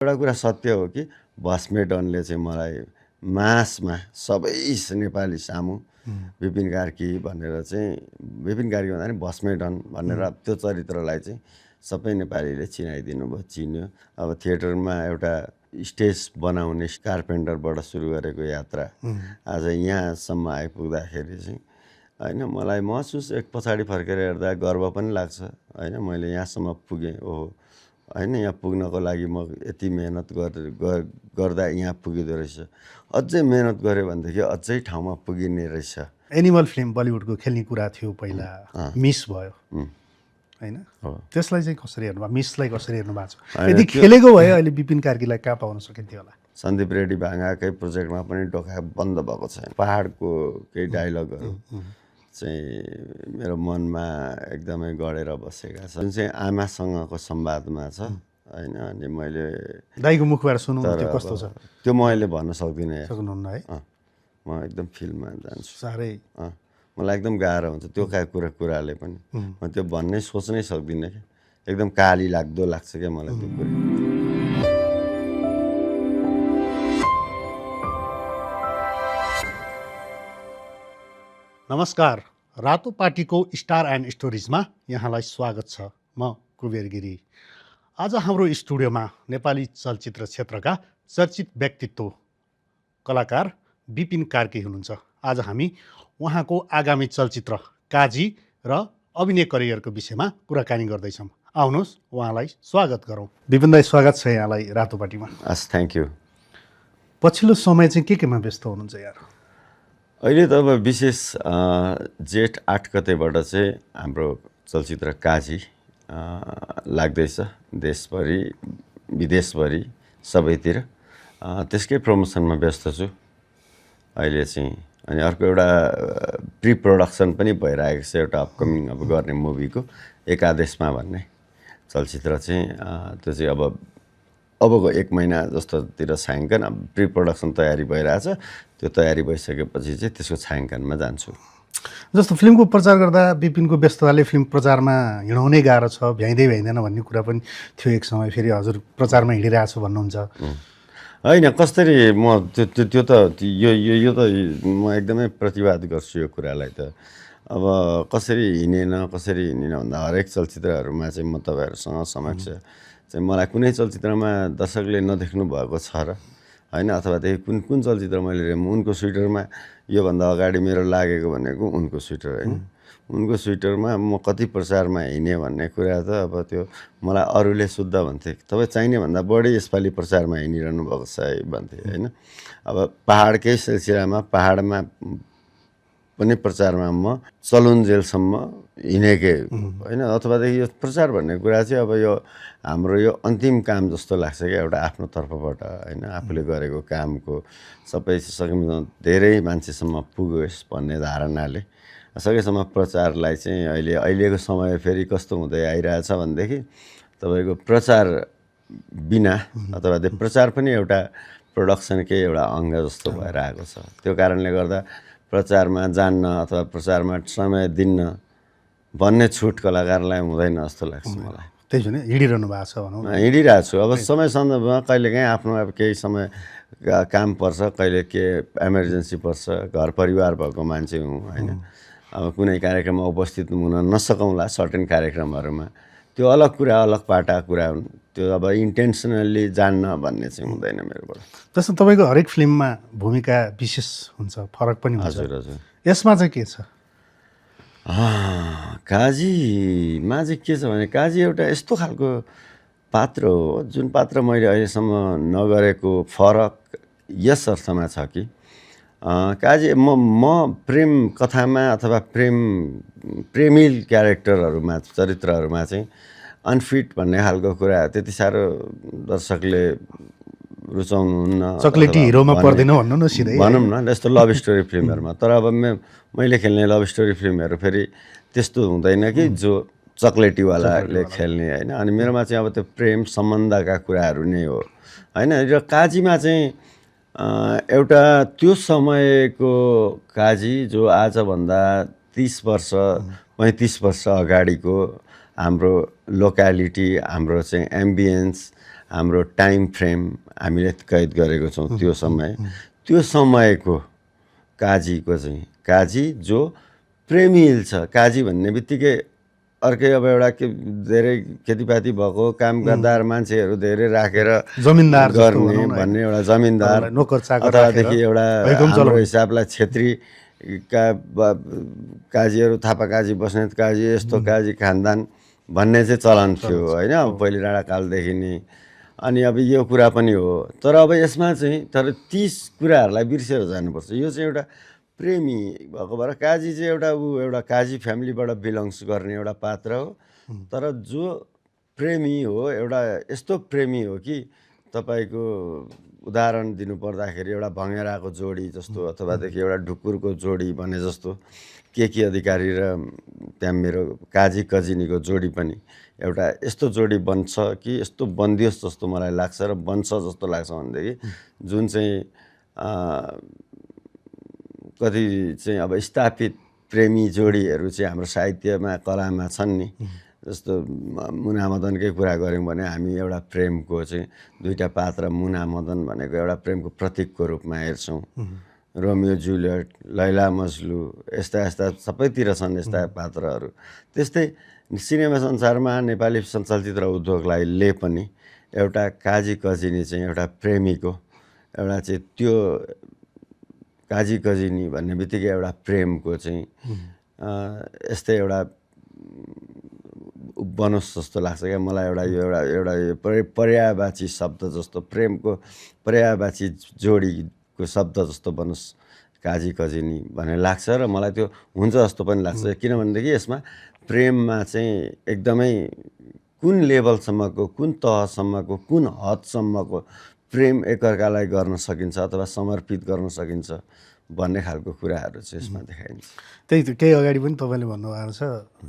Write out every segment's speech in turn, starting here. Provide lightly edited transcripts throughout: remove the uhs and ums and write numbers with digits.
एउटा कुरा सत्य हो कि भस्मेडनले चाहिँ मलाई मासमा सबै नेपाली सामु विपिन कार्की भनेर चाहिँ विपिन कार्की भन्दा पनि भस्मेडन भनेर त्यो चरित्रलाई चाहिँ सबै नेपालीले चिनाइदिनु भयो, चिन्यो। अब थिएटरमा एउटा स्टेज बनाउने कार्पेन्टरबाट सुरु गरेको यात्रा आज यहाँसम्म आइपुग्दाखेरि चाहिँ होइन मलाई महसुस एक पछाडि फर्केर हेर्दा गर्व पनि लाग्छ होइन, मैले यहाँसम्म पुगेँ। ओहो होइन, यहाँ पुग्नको लागि म यति मेहनत गर्दा यहाँ पुगिँदो रहेछ। अझै मेहनत गऱ्यो भनेदेखि अझै ठाउँमा पुगिने रहेछ। एनिमल फिल्म बलिउडको खेल्ने कुरा थियो पहिला, मिस भयो होइन, त्यसलाई चाहिँ कसरी हेर्नु भयो? मिसलाई कसरी हेर्नु भएको छ? यदि खेलेको भए अहिले विपिन कार्कीलाई कहाँ पाउन सकिन्थ्यो होला? सन्दीप रेड्डी भाङाकै प्रोजेक्टमा पनि डोका बन्द भएको छैन। पहाडको केही डायलगहरू चाहिँ मेरो मनमा एकदमै गढेर बसेका छ, जुन चाहिँ आमासँगको संवादमा छ होइन। अनि मैले दाइको मुखबाट सुनौँ त्यो कस्तो छ? त्यो म अहिले भन्न सक्दिनँ, सक्नुहुन्न है? म एकदम फिल्ममा जान्छु, साह्रै मलाई एकदम गाह्रो हुन्छ त्यो कुराले पनि। म त्यो भन्नै सोच्नै सक्दिनँ कि एकदम काली लाग्दो लाग्छ क्या मलाई त्यो कुरा। नमस्कार, रातो पार्टीको स्टार एन्ड स्टोरिजमा यहाँलाई स्वागत छ। म कुबेर गिरी। आज हाम्रो स्टुडियोमा नेपाली चलचित्र क्षेत्रका चर्चित व्यक्तित्व कलाकार विपिन कार्की हुनुहुन्छ। आज हामी उहाँको आगामी चलचित्र काजी र अभिनय करियरको विषयमा कुराकानी गर्दैछौँ। आउनुहोस् उहाँलाई स्वागत गरौँ। विपिन दाइ, स्वागत छ यहाँलाई रातो पार्टीमा। हस्, थ्याङ्क यू। पछिल्लो समय चाहिँ केमा व्यस्त हुनुहुन्छ यार? अहिले त अब विशेष जेठ 8 गतेबाट चाहिँ हाम्रो चलचित्र काजी लाग्दैछ, देशभरि विदेशभरि सबैतिर। त्यसकै प्रमोसनमा व्यस्त छु अहिले चाहिँ। अनि अर्को एउटा प्रि प्रोडक्सन पनि भइरहेको छ एउटा अपकमिङ अब गर्ने मुभीको, एकादेशमा भन्ने चलचित्र चाहिँ। त्यो चाहिँ अबको 1 महिना जस्तोतिर छायाङ्कन, प्रि प्रोडक्सन तयारी भइरहेछ। त्यो तयारी भइसकेपछि चाहिँ त्यसको छायाङ्कनमा जान्छु। जस्तो फिल्मको प्रचार गर्दा विपिनको व्यस्तताले फिल्म प्रचारमा हिँडाउनै गाह्रो छ, भ्याइँदैन भन्ने कुरा पनि थियो एक समय। फेरि हजुर प्रचारमा हिँडिरहेको छु भन्नुहुन्छ होइन? कसरी म त्यो त यो त म एकदमै प्रतिवाद गर्छु यो कुरालाई त। अब कसरी हिँडेन भन्दा हरेक चलचित्रहरूमा चाहिँ म तपाईँहरूसँग समक्ष चाहिँ मलाई कुनै चलचित्रमा दर्शकले नदेख्नु भएको छ र होइन, अथवादेखि कुन चलचित्र मैले उनको स्वेटरमा योभन्दा अगाडि मेरो लागेको भनेको उनको स्वेटर होइन। उनको स्वेटरमा म कति प्रचारमा हिँडेँ भन्ने कुरा त अब त्यो मलाई अरूले शुद्ध भन्थे, तपाईँ चाहिने भन्दा बढी यसपालि प्रचारमा हिँडिरहनु भएको छ है भन्थे होइन। अब पहाडकै सिलसिलामा पहाडमा पनि प्रचारमा म चलुन्जेलसम्म हिँडेकै होइन। अथवादेखि यो प्रचार भन्ने कुरा चाहिँ अब यो हाम्रो यो अन्तिम काम जस्तो लाग्छ क्या, एउटा आफ्नो तर्फबाट होइन। आफूले गरेको कामको सबै सकेसम्म धेरै मान्छेसम्म पुगोस् भन्ने धारणाले सकेसम्म प्रचारलाई चाहिँ अहिलेको समय फेरि कस्तो हुँदै आइरहेछ भनेदेखि तपाईँको प्रचार बिना अथवा त्यो प्रचार पनि एउटा प्रोडक्सनकै एउटा अङ्ग जस्तो भएर आएको छ। त्यो कारणले गर्दा प्रचारमा जान्न अथवा प्रचारमा समय दिन्न भन्ने छुट कलाकारलाई हुँदैन जस्तो लाग्छ मलाई। त्यही भने हिँडिरहनु भएको छ भनौँ। हिँडिरहेको छु। अब समय सन्दर्भमा कहिलेकाहीँ आफ्नो अब केही समय काम पर्छ, कहिले के इमर्जेन्सी पर्छ, घर परिवार भएको मान्छे हुँ होइन। अब कुनै कार्यक्रममा उपस्थित हुन नसकौँला सर्टेन कार्यक्रमहरूमा, त्यो अलग कुरा, अलग पाटा कुरा हुन्। त्यो अब इन्टेन्सनल्ली जान्न भन्ने चाहिँ हुँदैन मेरोबाट। जस्तो तपाईँको हरेक फिल्ममा भूमिका विशेष हुन्छ, फरक पनि हुन्छ। हजुर हजुर। यसमा चाहिँ के छ? काजीमा चाहिँ के छ भने काजी एउटा यस्तो खालको पात्र हो जुन पात्र मैले अहिलेसम्म नगरेको फरक यस अर्थमा छ कि काजी म प्रेम कथामा अथवा प्रेमी क्यारेक्टरहरूमा चरित्रहरूमा चाहिँ अनफिट भन्ने खालको कुरा त्यति साह्रो दर्शकले रुचाउनुहुन्न। चक्लेटी हिरोमा पर्दैन भन्नु न सिधै, भनौँ न यस्तो लभ स्टोरी फिल्महरूमा। तर अब मैले खेल्ने लभ स्टोरी फिल्महरू फेरि त्यस्तो हुँदैन कि जो चक्लेटीवालाले खेल्ने होइन। अनि मेरोमा चाहिँ अब त्यो प्रेम सम्बन्धका कुराहरू नै हो होइन। र काजीमा चाहिँ एउटा त्यो समयको काजी जो आजभन्दा 30 वर्ष 35 वर्ष अगाडिको हाम्रो लोकालिटी, हाम्रो चाहिँ एम्बियन्स, हाम्रो टाइम फ्रेम हामीले कैद गरेको छौँ त्यो समयको काजीको चाहिँ काजी जो प्रेमिल छ। काजी भन्ने बित्तिकै अर्कै अब एउटा धेरै खेतीपाती भएको कामदार मान्छेहरू धेरै राखेर जमिनदार गर्ने भन्ने एउटा जमिनदार अथवादेखि एउटा हाम्रो हिसाबलाई छेत्रीका काजीहरू थापा काजी बस्नेत काजी यस्तो काजी खानदान भन्ने चाहिँ चलन थियो होइन, अब पहिले राणाकालदेखि नै। अनि अब यो कुरा पनि हो, तर अब यसमा चाहिँ तर 30 कुराहरूलाई बिर्सेर जानुपर्छ। यो चाहिँ एउटा प्रेमी भएको भएर काजी चाहिँ एउटा काजी फ्यामिलीबाट बिलोङ्स गर्ने एउटा पात्र हो। तर जो प्रेमी हो एउटा यस्तो प्रेमी हो कि तपाईँको उदाहरण दिनुपर्दाखेरि एउटा भँगेराको जोडी जस्तो अथवादेखि एउटा ढुकुरको जोडी भने जस्तो केकी अधिकारी र त्यहाँ मेरो काजी कजिनीको जोडी पनि एउटा यस्तो जोडी बन्छ कि यस्तो बन्दियोस् जस्तो मलाई लाग्छ र बन्छ जस्तो लाग्छ भनेदेखि जुन चाहिँ कति चाहिँ अब स्थापित प्रेमी जोडीहरू चाहिँ हाम्रो साहित्यमा कलामा छन् नि। जस्तो मुना मदनकै कुरा गऱ्यौँ भने हामी एउटा प्रेमको चाहिँ दुईवटा पात्र मुना मदन भनेको एउटा प्रेमको प्रतीकको रूपमा हेर्छौँ। रोमियो जुलियट, लैला मजलु यस्ता सबैतिर छन् यस्ता पात्रहरू। त्यस्तै सिनेमा संसारमा नेपाली चलचित्र उद्योगले पनि एउटा काजी कजिनी चाहिँ एउटा प्रेमीको एउटा चाहिँ त्यो काजी कजिनी भन्ने बित्तिकै एउटा प्रेमको चाहिँ यस्तै एउटा बनोस् जस्तो लाग्छ क्या मलाई। एउटा पर्यायवाची शब्द जस्तो प्रेमको पर्यायवाची जोडीको शब्द जस्तो बनोस् काजी कजिनी भन्ने लाग्छ र मलाई त्यो हुन्छ जस्तो पनि लाग्छ। किनभनेदेखि यसमा प्रेममा चाहिँ एकदमै कुन लेभलसम्मको, कुन तहसम्मको, कुन हदसम्मको प्रेम एकअर्कालाई गर्न सकिन्छ अथवा समर्पित गर्न सकिन्छ भन्ने खालको कुराहरू चाहिँ यसमा देखाइन्छ। त्यही केही अगाडि पनि तपाईँले भन्नुभएको छ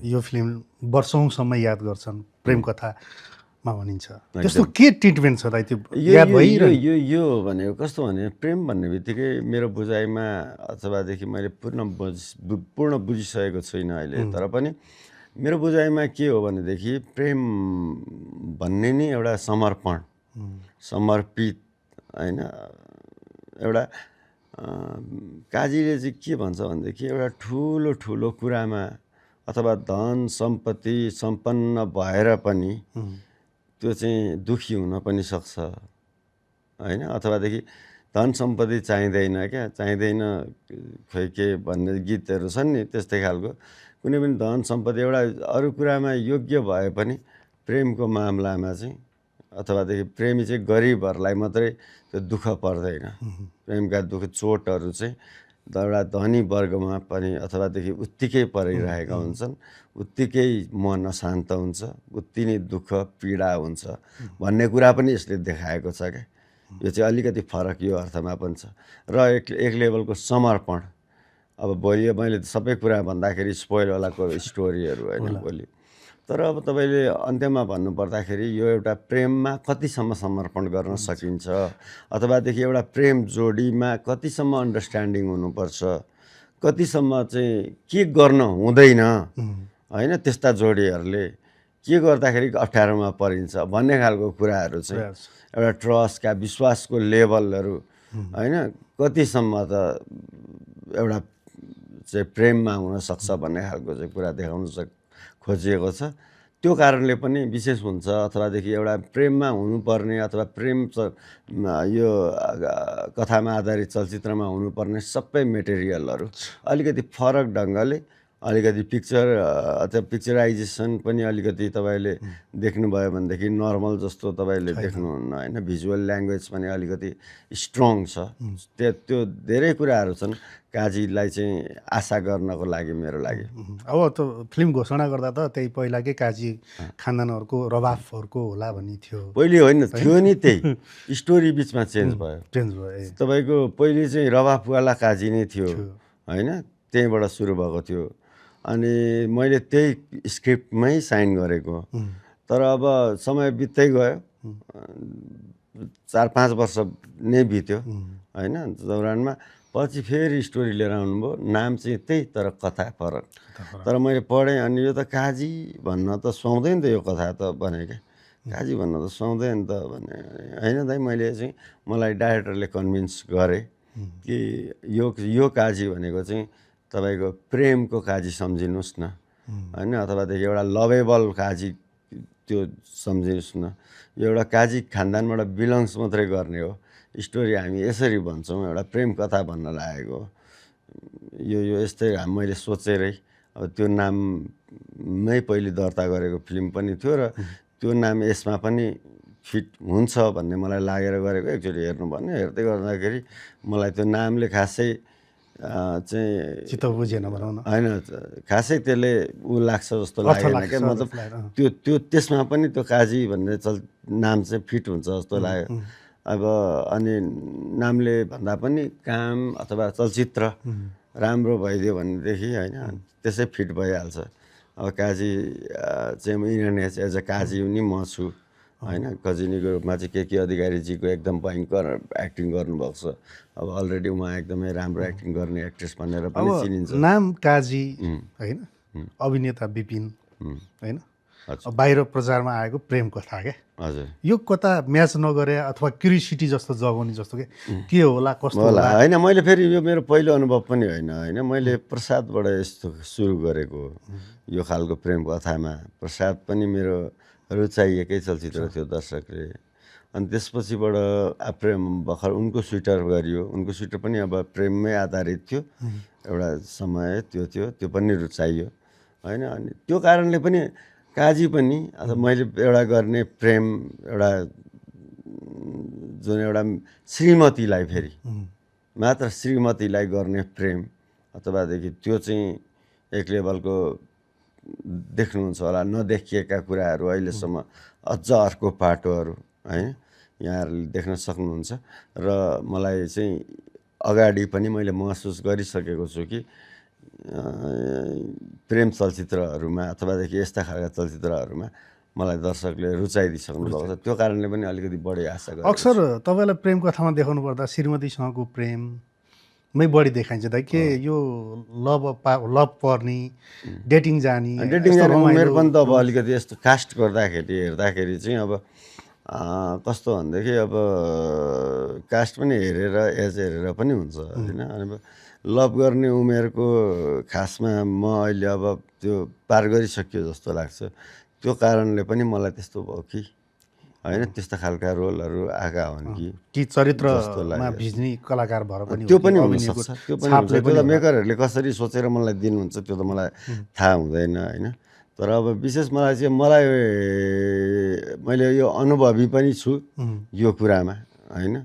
यो फिल्म वर्षौँसम्म याद गर्छन् प्रेम कथामा भनिन्छ। त्यस्तो के ट्रिटमेन्ट छ त त्यो याद भइरह्यो? यो भनेको कस्तो भने प्रेम भन्ने बित्तिकै मेरो बुझाइमा अथवादेखि मैले पूर्ण बुझिसकेको छुइनँ अहिले, तर पनि मेरो बुझाइमा के हो भनेदेखि प्रेम भन्ने नै एउटा समर्पण, समर्पित होइन। एउटा काजीले चाहिँ के भन्छ भनेदेखि एउटा ठुलो कुरामा अथवा धन सम्पत्ति सम्पन्न भएर पनि त्यो चाहिँ दुखी हुन पनि सक्छ होइन। अथवादेखि धन सम्पत्ति चाहिँदैन क्या, चाहिँदैन खै के भन्ने गीतहरू छन् नि त्यस्तै खालको। कुनै पनि धन सम्पत्ति एउटा अरू कुरामा योग्य भए पनि प्रेमको मामलामा चाहिँ अथवादेखि प्रेमी चाहिँ गरिबहरूलाई मात्रै त्यो दुःख पर्दैन। प्रेमका दुःख चोटहरू चाहिँ एउटा धनी वर्गमा पनि अथवादेखि उत्तिकै परिरहेका हुन्छन्, उत्तिकै मन अशान्त हुन्छ, उत्ति नै दुःख पीडा हुन्छ भन्ने कुरा पनि यसले देखाएको छ क्या। यो चाहिँ अलिकति फरक यो अर्थमा पनि छ। र एक लेभलको समर्पण। अब भोलि मैले सबै कुरा भन्दाखेरि स्पोइलवालाको स्टोरीहरू होइन भोलि, तर अब तपाईँले अन्त्यमा भन्नुपर्दाखेरि यो एउटा प्रेममा कतिसम्म समर्पण गर्न सकिन्छ अथवादेखि एउटा प्रेम जोडीमा कतिसम्म अन्डरस्ट्यान्डिङ हुनुपर्छ, कतिसम्म चाहिँ के गर्न हुँदैन होइन, त्यस्ता जोडीहरूले के गर्दाखेरि अप्ठ्यारोमा परिन्छ भन्ने खालको कुराहरू चाहिँ एउटा ट्रस्टका विश्वासको लेभलहरू होइन कतिसम्म त एउटा चाहिँ प्रेममा हुनसक्छ भन्ने खालको चाहिँ कुरा देखाउन खोजिएको छ। त्यो कारणले पनि विशेष हुन्छ अथवादेखि एउटा प्रेममा हुनुपर्ने अथवा प्रेम यो कथामा आधारित चलचित्रमा हुनुपर्ने सबै मेटेरियलहरू अलिकति फरक ढङ्गले अलिकति पिक्चराइजेसन पनि अलिकति तपाईँले देख्नुभयो भनेदेखि नर्मल जस्तो तपाईँले देख्नुहुन्न होइन। भिजुअल ल्याङ्ग्वेज पनि अलिकति स्ट्रङ छ। त्यो धेरै कुराहरू छन् काजीलाई चाहिँ आशा गर्नको लागि मेरो लागि। अब त फिल्म घोषणा गर्दा त त्यही पहिलाकै काजी खानदानहरूको रवाफहरूको होला भन्ने थियो। पहिले होइन थियो नि, त्यही स्टोरी बिचमा चेन्ज भयो। तपाईँको पहिले चाहिँ रवाफवाला काजी नै थियो होइन, त्यहीँबाट सुरु भएको थियो। अनि मैले त्यही स्क्रिप्टमै साइन गरेको, तर अब समय बित्दै गयो, 4-5 वर्ष नै बित्यो होइन दौरानमा। पछि फेरि स्टोरी लिएर आउनुभयो, नाम चाहिँ त्यही तर कथा फरक। तर मैले पढेँ अनि यो त काजी भन्न त सुहाउँदैन त यो कथा त भने क्या। काजी भन्न त सुहाउँदैन त भने होइन दाइ मैले चाहिँ मलाई डाइरेक्टरले कन्भिन्स गरे कि यो काजी भनेको चाहिँ तपाईँको प्रेमको काजी सम्झिनुहोस् न होइन अथवादेखि एउटा लभेबल काजी त्यो सम्झिनुहोस् न यो एउटा काजी खानदानबाट बिलङ्स मात्रै गर्ने हो स्टोरी हामी यसरी भन्छौँ एउटा प्रेम कथा भन्न लागेको यो यस्तै मैले सोचेरै अब त्यो नाममै पहिले दर्ता गरेको फिल्म पनि थियो र त्यो नाम यसमा पनि फिट हुन्छ भन्ने मलाई लागेर गरेको एक्चुअली हेर्नुपर्ने हेर्दै गर्दाखेरि मलाई त्यो नामले खासै चाहिँ चित्त बुझेन भनौँ न होइन खासै त्यसले ऊ लाग्छ जस्तो लागेन क्या मतलब त्यो त्यसमा पनि त्यो काजी भन्ने नाम चाहिँ फिट हुन्छ जस्तो लाग्यो अब अनि नामले भन्दा पनि काम अथवा चलचित्र राम्रो भइदियो भनेदेखि होइन त्यसै फिट भइहाल्छ अब काजी चाहिँ इन्डियन एज अ काजी पनि म छु होइन कजिनीको रूपमा चाहिँ के अधिकारीजीको एकदम भयङ्कर एक्टिङ गर्नुभएको छ अब अलरेडी उहाँ एकदमै राम्रो एक्टिङ गर्ने एक्ट्रेस भनेर पनि चिनिन्छ नाम काजी होइन अभिनेता विपिन होइन बाहिर प्रचारमा आएको प्रेम कथा क्या हजुर यो कथा म्याच नगरे अथवा क्युरियोसिटी जस्तो जगाउने जस्तो के होला कस्तो होला होइन मैले फेरि यो मेरो पहिलो अनुभव पनि होइन मैले प्रसादबाट यस्तो सुरु गरेको यो खालको प्रेम कथामा प्रसाद पनि मेरो रुचाइएकै चलचित्र थियो दर्शकले अनि त्यसपछिबाट प्रेम भर्खर उनको स्विटर गरियो उनको स्विटर पनि अब प्रेममै आधारित थियो एउटा समय त्यो पनि रुचाइयो होइन अनि त्यो कारणले पनि काजी पनि अथवा मैले एउटा गर्ने प्रेम एउटा जुन एउटा श्रीमतीलाई फेरि मात्र श्रीमतीलाई गर्ने प्रेम अथवादेखि त्यो चाहिँ एक लेभलको देख्नुहुन्छ होला नदेखिएका कुराहरू अहिलेसम्म अझ अर्को पाटोहरू है यहाँहरूले देख्न सक्नुहुन्छ र मलाई चाहिँ अगाडि पनि मैले महसुस गरिसकेको छु कि प्रेम चलचित्रहरूमा अथवादेखि यस्ता खालका चलचित्रहरूमा मलाई दर्शकले रुचाइदिइसक्नु भएको छ त्यो कारणले पनि अलिकति बढी आशा गरेँ अक्सर तपाईँलाई प्रेम कथामा देखाउनु पर्दा श्रीमतीसँगको प्रेममै बढी देखाइन्छ त के यो लभ पर्ने डेटिङ जाने उमेर पनि त अब अलिकति यस्तो कास्ट हेर्दाखेरि चाहिँ अब कस्तो भनेदेखि अब कास्ट पनि हेरेर एज हेरेर पनि हुन्छ होइन अनि लभ गर्ने उमेरको खासमा म अहिले अब त्यो पार गरिसक्यो जस्तो लाग्छ त्यो कारणले पनि मलाई त्यस्तो भयो कि होइन त्यस्तो खालका रोलहरू आएका हुन् कि चरित्रमा भिज्ने कलाकार भएर पनि त्यो पनि हुनसक्छ त्यो त मेकरहरूले कसरी सोचेर मलाई दिनुहुन्छ त्यो त मलाई थाहा हुँदैन होइन तर अब विशेष मैले यो अनुभवी पनि छु यो कुरामा होइन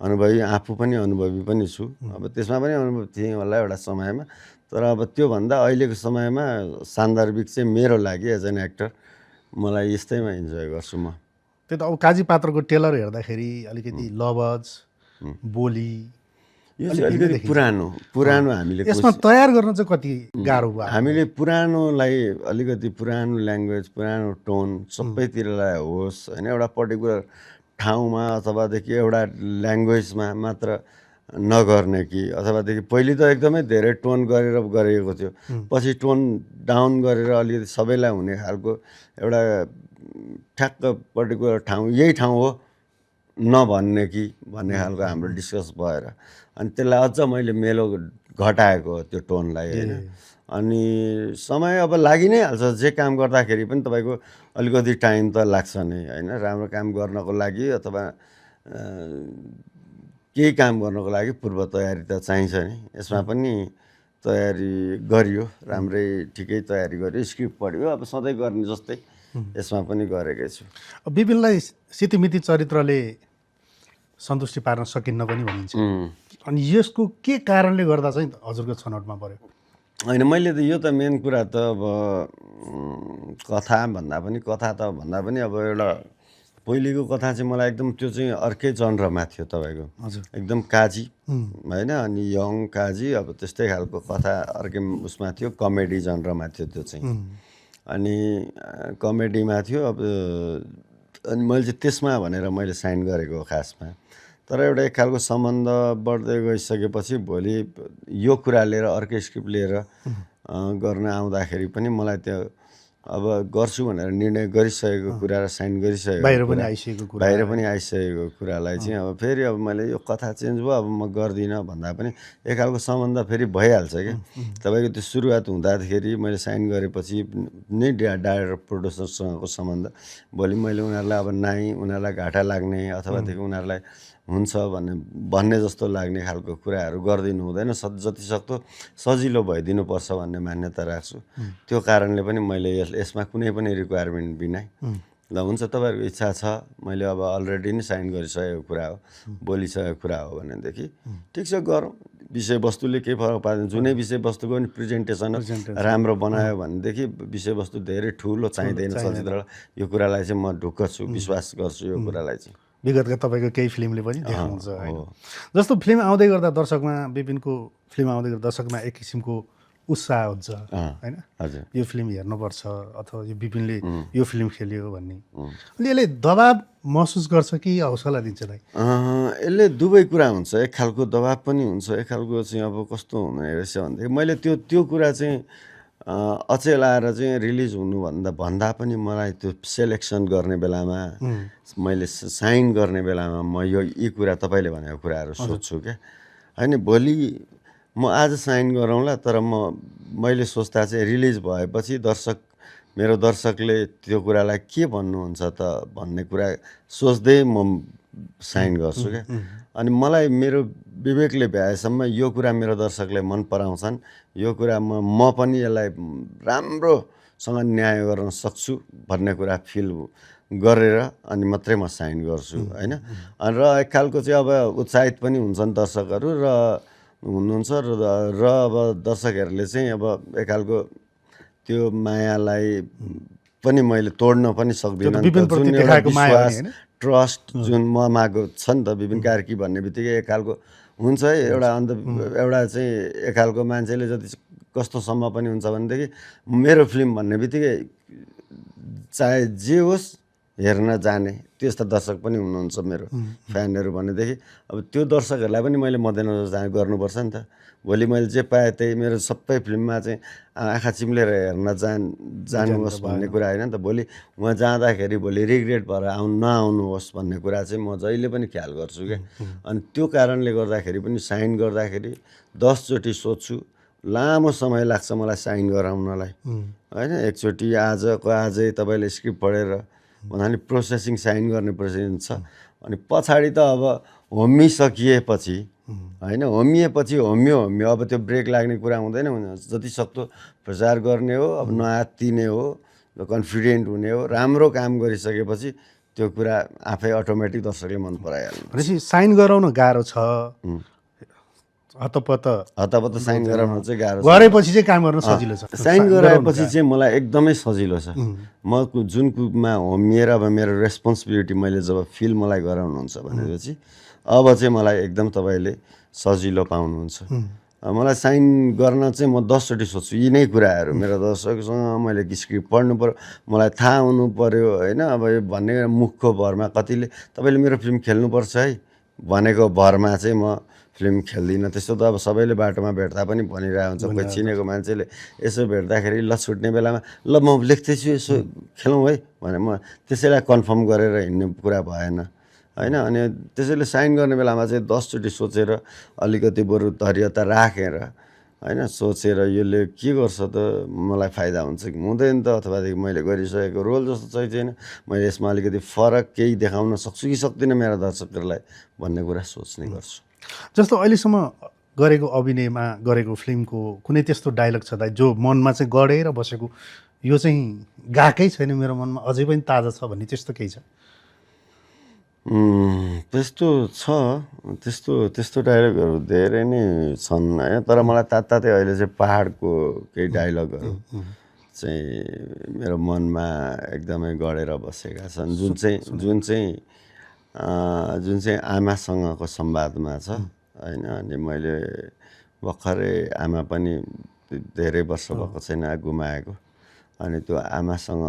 अनुभवी आफू पनि अनुभवी पनि छु अब त्यसमा पनि अनुभव थिएँ होला एउटा समयमा तर अब त्योभन्दा अहिलेको समयमा सान्दर्भिक चाहिँ मेरो लागि एज एन एक्टर मलाई यस्तैमा इन्जोय गर्छु म त्यो त अब काजी पात्रको टेलर हेर्दाखेरि अलिकति लवज बोली यो चाहिँ अलिकति पुरानो हामीले यसमा तयार गर्न चाहिँ कति गाह्रो भयो हामीले पुरानोलाई अलिकति पुरानो ल्याङ्ग्वेज पुरानो टोन सबैतिरलाई होस् होइन एउटा पर्टिकुलर ठाउँमा अथवादेखि एउटा ल्याङ्ग्वेजमा मात्र नगर्ने कि अथवादेखि पहिले त एकदमै धेरै टोन गरेर गरिएको थियो पछि टोन डाउन गरेर अलिकति सबैलाई हुने खालको एउटा ठ्याक्क पर्टिकुलर ठाउँ यही ठाउँ हो नभन्ने कि भन्ने खालको हाम्रो डिस्कस भएर अनि त्यसलाई अझ मैले मेलो घटाएको त्यो टोनलाई होइन अनि समय अब लागि नै हाल्छ जे काम गर्दाखेरि पनि तपाईँको अलिकति टाइम त लाग्छ नै होइन राम्रो काम गर्नको लागि अथवा केही काम गर्नको लागि पूर्व तयारी त चाहिन्छ नि यसमा पनि तयारी गरियो राम्रै ठिकै तयारी गरियो स्क्रिप्ट पढ्यो अब सधैँ गर्ने जस्तै यसमा पनि गरेकै छु विपिनलाई सितिमिति चरित्रले सन्तुष्टि पार्न सकिन्न पनि भनिन्छ अनि यसको के कारणले गर्दा चाहिँ हजुरको छनौटमा पर्यो होइन मैले त यो त मेन कुरा त अब कथा भन्दा पनि अब एउटा पहिलेको कथा चाहिँ मलाई एकदम त्यो चाहिँ अर्कै जनरमा थियो तपाईँको एकदम काजी होइन अनि यङ काजी अब त्यस्तै खालको कथा अर्कै उसमा थियो कमेडी जनरमा थियो त्यो चाहिँ अनि कमेडीमा थियो अब अनि मैले चाहिँ त्यसमा भनेर मैले साइन गरेको खासमा तर एउटा एक खालको सम्बन्ध बढ्दै गइसकेपछि भोलि यो कुरा लिएर अर्कै स्क्रिप्ट लिएर गर्न आउँदाखेरि पनि मलाई त्यो अब गर्छु भनेर निर्णय गरिसकेको कुरा र साइन गरिसकेको बाहिर पनि कुरा, आइसकेको कुरा बाहिर पनि आइसकेको कुरालाई चाहिँ अब फेरि अब मैले यो कथा चेन्ज भयो अब म गर्दिनँ भन्दा पनि एक खालको सम्बन्ध फेरि भइहाल्छ क्या। तपाईँको त्यो सुरुवात हुँदाखेरि मैले साइन गरेपछि नै डाइरेक्टर प्रोड्युसरसँगको सम्बन्ध, भोलि मैले उनीहरूलाई अब उनीहरूलाई घाटा लाग्ने अथवादेखि उनीहरूलाई हुन्छ भन्ने जस्तो लाग्ने खालको कुराहरू गरिदिनु हुँदैन। जतिसक्दो सजिलो भइदिनुपर्छ भन्ने मान्यता राख्छु। त्यो कारणले पनि मैले यसमा कुनै पनि रिक्वायरमेन्ट बिना ल हुन्छ तपाईँहरूको इच्छा छ, मैले अब अलरेडी नै साइन गरिसकेको कुरा हो, बोलिसकेको कुरा हो भनेदेखि ठिक छ गरौँ। विषयवस्तुले केही फरक पार्दैन। जुनै विषयवस्तुको पनि प्रेजेन्टेसन राम्रो बनायो भनेदेखि विषयवस्तु धेरै ठुलो चाहिँदैन चलचित्रलाई। यो कुरालाई चाहिँ म ढुक्क छु, विश्वास गर्छु यो कुरालाई चाहिँ। विगतका तपाईँको केही फिल्मले पनि देखाउँछ होइन। जस्तो फिल्म आउँदै गर्दा दर्शकमा, विपिनको फिल्म आउँदै गर्दा दर्शकमा एक किसिमको उत्साह हुन्छ होइन, हजुर यो फिल्म हेर्नुपर्छ अथवा यो विपिनले यो फिल्म खेल्यो भन्ने। अनि यसले दबाब महसुस गर्छ कि हौसला दिन्छ दाइ? यसले दुवै कुरा हुन्छ। एक खालको दबाब पनि हुन्छ, एक खालको चाहिँ अब कस्तो हुने रहेछ भनेदेखि मैले त्यो कुरा चाहिँ अचेल आएर चाहिँ रिलिज भन्दा पनि मलाई त्यो सेलेक्सन गर्ने बेलामा, मैले साइन गर्ने बेलामा म यी कुरा तपाईँले भनेको कुराहरू सोध्छु क्या होइन। भोलि म आज साइन गरौँला, तर मैले सोच्दा चाहिँ रिलिज भएपछि मेरो दर्शकले त्यो कुरालाई के भन्नुहुन्छ त भन्ने कुरा सोच्दै म साइन गर्छु क्या। अनि मलाई मेरो विवेकले भ्याएसम्म यो कुरा मेरो दर्शकले मन पराउँछन्, यो कुरा म पनि यसलाई राम्रोसँग न्याय गर्न सक्छु भन्ने कुरा फिल गरेर अनि मात्रै म साइन गर्छु होइन। र एक खालको चाहिँ अब उत्साहित पनि हुन्छन् दर्शकहरू र अब दर्शकहरूले चाहिँ अब एक खालको त्यो मायालाई पनि मैले तोड्न पनि सक्दिनँ। जुन एउटा विश्वास, ट्रस्ट जुन ममाको छ नि त, विपिन कार्की भन्ने बित्तिकै एक खालको हुन्छ है एउटा। अन्त एउटा चाहिँ एक खालको मान्छेले जति कस्तोसम्म पनि हुन्छ भनेदेखि मेरो फिल्म भन्ने बित्तिकै चाहे जे होस् हेर्न जाने त्यस्ता दर्शक पनि हुनुहुन्छ मेरो फ्यानहरू भनेदेखि अब त्यो दर्शकहरूलाई पनि मैले मध्यनजर गर्नुपर्छ नि त। भोलि मैले जे पाएँ त्यही मेरो सबै फिल्ममा चाहिँ आँखा चिम्लेर हेर्न जानुहोस् भन्ने कुरा होइन नि त। भोलि उहाँ जाँदाखेरि भोलि रिग्रेट भएर नआउनुहोस् भन्ने कुरा चाहिँ म जहिले पनि ख्याल गर्छु क्या। अनि त्यो कारणले गर्दाखेरि पनि साइन गर्दाखेरि 10 चोटि सोध्छु। लामो समय लाग्छ मलाई साइन गराउनलाई होइन। एकचोटि आजै तपाईँले स्क्रिप्ट पढेर भन्नाले प्रोसेसिङ साइन गर्ने प्रोसेसिङ छ। अनि पछाडि त अब होमिसकिएपछि होइन, होमियो अब त्यो ब्रेक लाग्ने कुरा हुँदैन। जति सक्दो प्रचार गर्ने हो, अब नआत्तिने हो, कन्फिडेन्ट हुने हो। राम्रो काम गरिसकेपछि त्यो कुरा आफै अटोमेटिक दर्शकले मन पराइहाल्नु। भनेपछि साइन गराउन गाह्रो छ, हतपत साइन गराउन चाहिँ गाह्रो छ। गरेपछि चाहिँ काम गर्न सजिलो छ। साइन गराएपछि चाहिँ मलाई एकदमै सजिलो छ। म जुनमा होमिएर अब मेरो रेस्पोन्सिबिलिटी मैले जब फिल मलाई गराउनुहुन्छ भनेपछि अब चाहिँ मलाई एकदम तपाईँले सजिलो पाउनुहुन्छ। मलाई साइन गर्न चाहिँ म 10 चोटि सोध्छु यी नै कुराहरू। मेरो दर्शकसँग मैले स्क्रिप्ट पढ्नु पऱ्यो, मलाई थाहा हुनु पऱ्यो होइन। अब यो भन्ने मुखको भरमा कतिले तपाईँले मेरो फिल्म खेल्नुपर्छ है भनेको भरमा चाहिँ म फिल्म खेल्दिनँ। त्यस्तो त अब सबैले बाटोमा भेट्दा पनि भनिरहेको हुन्छ। कोही चिनेको मान्छेले यसो भेट्दाखेरि ल छुट्ने बेलामा ल म लेख्दैछु यसो खेलौँ है भने म त्यसैलाई कन्फर्म गरेर हिँड्ने कुरा भएन होइन। अनि त्यसैले साइन गर्ने बेलामा चाहिँ 10 चोटि सोचेर अलिकति बरु धैर्यता राखेर होइन, सोचेर यसले के गर्छ त, मलाई फाइदा हुन्छ कि हुँदैन त, अथवादेखि मैले गरिसकेको रोल जस्तो चाहिँ छैन, मैले यसमा अलिकति फरक केही देखाउन सक्छु कि सक्दिनँ मेरा दर्शकहरूलाई भन्ने कुरा सोच्ने गर्छु। जस्तो अहिलेसम्म गरेको अभिनयमा गरेको फिल्मको कुनै त्यस्तो डायलग छ दाइ जो मनमा चाहिँ गडेर बसेको, यो चाहिँ गएकै छैन मेरो मनमा, अझै पनि ताजा छ भन्ने त्यस्तो केही छ? त्यस्तो छ, त्यस्तो डायलगहरू धेरै नै छन् होइन। तर मलाई तात्तातै अहिले चाहिँ पाहाडको केही डायलगहरू चाहिँ मेरो मनमा एकदमै गडेर बसेका छन्, जुन चाहिँ आमासँगको संवादमा छ होइन। अनि मैले भर्खरै आमा पनि धेरै वर्ष भएको छैन गुमाएको। अनि त्यो आमासँग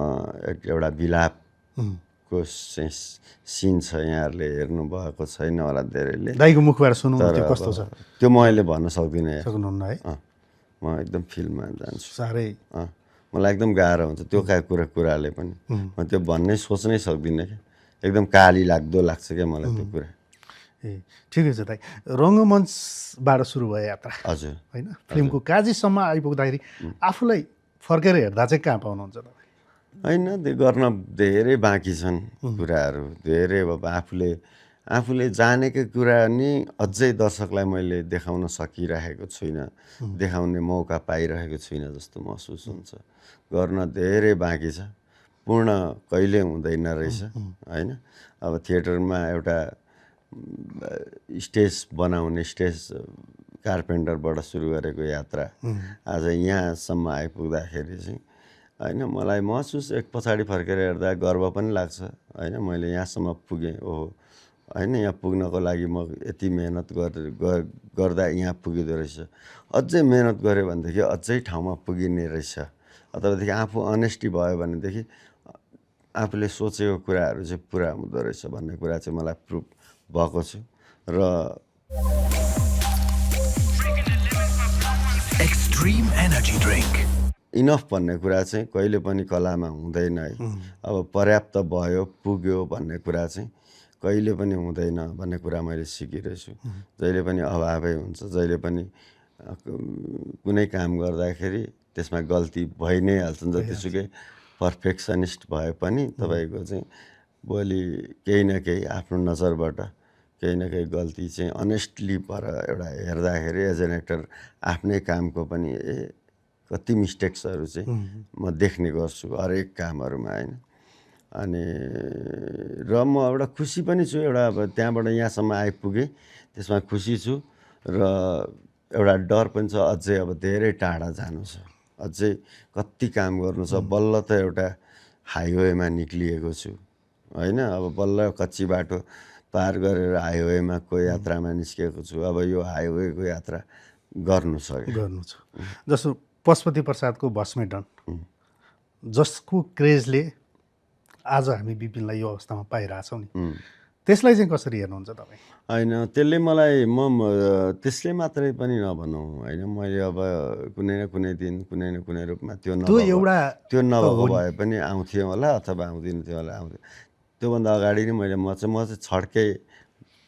एउटा बिलापको सिन छ, यहाँहरूले हेर्नुभएको छैन होला धेरैले। दाइको मुखबाट सुनौँ त्यो कस्तो छ? त्यो म अहिले भन्न सक्दिनँ सक्नुहुन्न है? म एकदम फिल्ममा जान्छु। साह्रै मलाई एकदम गाह्रो हुन्छ त्यो कुराले पनि म त्यो भन्नै सोच्नै सक्दिनँ क्या एकदम काली लाग्दो लाग्छ क्या मलाई त्यो कुरा ए ठिकै छ दाइ रङ्गमञ्चबाट सुरु भयो यात्रा हजुर होइन फिल्मको काजीसम्म आइपुग्दाखेरि आफूलाई फर्केर हेर्दा चाहिँ कहाँ पाउनुहुन्छ तपाईँ होइन त्यो गर्न धेरै बाँकी छन् कुराहरू धेरै अब आफूले जानेको कुरा नि अझै दर्शकलाई मैले देखाउन सकिरहेको छुइनँ देखाउने मौका पाइरहेको छुइनँ जस्तो महसुस हुन्छ गर्न धेरै बाँकी छ पूर्ण कहिले हुँदैन रहेछ होइन अब थिएटरमा एउटा स्टेज बनाउने स्टेज कार्पेन्टरबाट सुरु गरेको यात्रा आज यहाँसम्म आइपुग्दाखेरि चाहिँ होइन मलाई महसुस एक पछाडि फर्केर हेर्दा गर्व पनि लाग्छ होइन मैले यहाँसम्म पुगेँ ओहो होइन यहाँ पुग्नको लागि म यति मेहनत गर्दा यहाँ पुगिँदो रहेछ अझै मेहनत गऱ्यो भनेदेखि अझै ठाउँमा पुगिने रहेछ अथवादेखि आफू अनेस्टी भयो भनेदेखि आफूले सोचेको कुराहरू चाहिँ पुरा हुँदो रहेछ भन्ने कुरा चाहिँ मलाई प्रुभ भएको छु र एक्सट्रिम एनर्जी ड्रिंक इनफ भन्ने कुरा चाहिँ कहिले पनि कलामा हुँदैन है अब पर्याप्त भयो पुग्यो भन्ने कुरा चाहिँ कहिले पनि हुँदैन भन्ने कुरा मैले सिकिरहेछु जहिले पनि अभावै हुन्छ जहिले पनि कुनै काम गर्दाखेरि त्यसमा गल्ती भइ नै हाल्छन् जतिसुकै पर्फेक्सनिस्ट भए पनि तपाईँको चाहिँ भोलि केही न केही आफ्नो नजरबाट केही न केही गल्ती चाहिँ अनेस्टली पर एउटा हेर्दाखेरि एज एन एक्टर आफ्नै कामको पनि कति मिस्टेक्सहरू चाहिँ म देख्ने गर्छु हरेक कामहरूमा होइन अनि र म एउटा खुसी पनि छु एउटा अब त्यहाँबाट यहाँसम्म आइपुगेँ त्यसमा खुसी छु र एउटा डर पनि छ अझै अब धेरै टाढा जानु छ अझै कति काम गर्नु छ बल्ल त एउटा हाइवेमा निक्लिएको छु होइन अब बल्ल कच्ची बाटो पार गरेर हाइवेमा को यात्रामा निस्केको छु अब यो हाइवेको यात्रा गर्नु छ जस्तो पशुपति प्रसादको भस्मेडन जसको क्रेजले आज हामी विपिनलाई यो अवस्थामा पाइरहेछौँ नि त्यसलाई चाहिँ कसरी हेर्नुहुन्छ तपाईँ होइन त्यसले मलाई त्यसले मात्रै पनि नभनौँ होइन मैले अब कुनै न कुनै दिन कुनै न कुनै रूपमा त्यो नभएको भए पनि आउँथ्यो होला अथवा आउँदिन थियो होला आउँथ्यो त्योभन्दा अगाडि नै म चाहिँ छड्के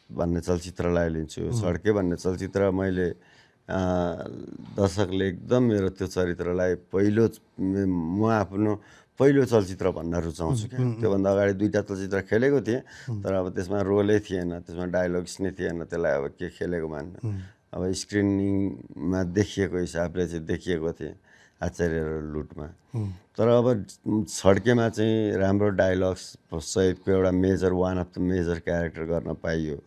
भन्ने चलचित्रलाई लिन्छु छड्के भन्ने चलचित्र मैले दर्शकले एकदम मेरो त्यो चरित्रलाई म आफ्नो पहिलो चलचित्र भन्न रुचाउँछु क्या त्योभन्दा अगाडि 2टा चलचित्र खेलेको थिएँ तर अब त्यसमा रोलै थिएन त्यसमा डायलग्स नै थिएन त्यसलाई अब के खेलेको मान्नु अब स्क्रिनिङमा देखिएको हिसाबले चाहिँ देखिएको थिएँ आचार्य र लुटमा तर अब छड्केमा चाहिँ राम्रो डायलग्स सहितको एउटा one of the major character गर्न पाइयो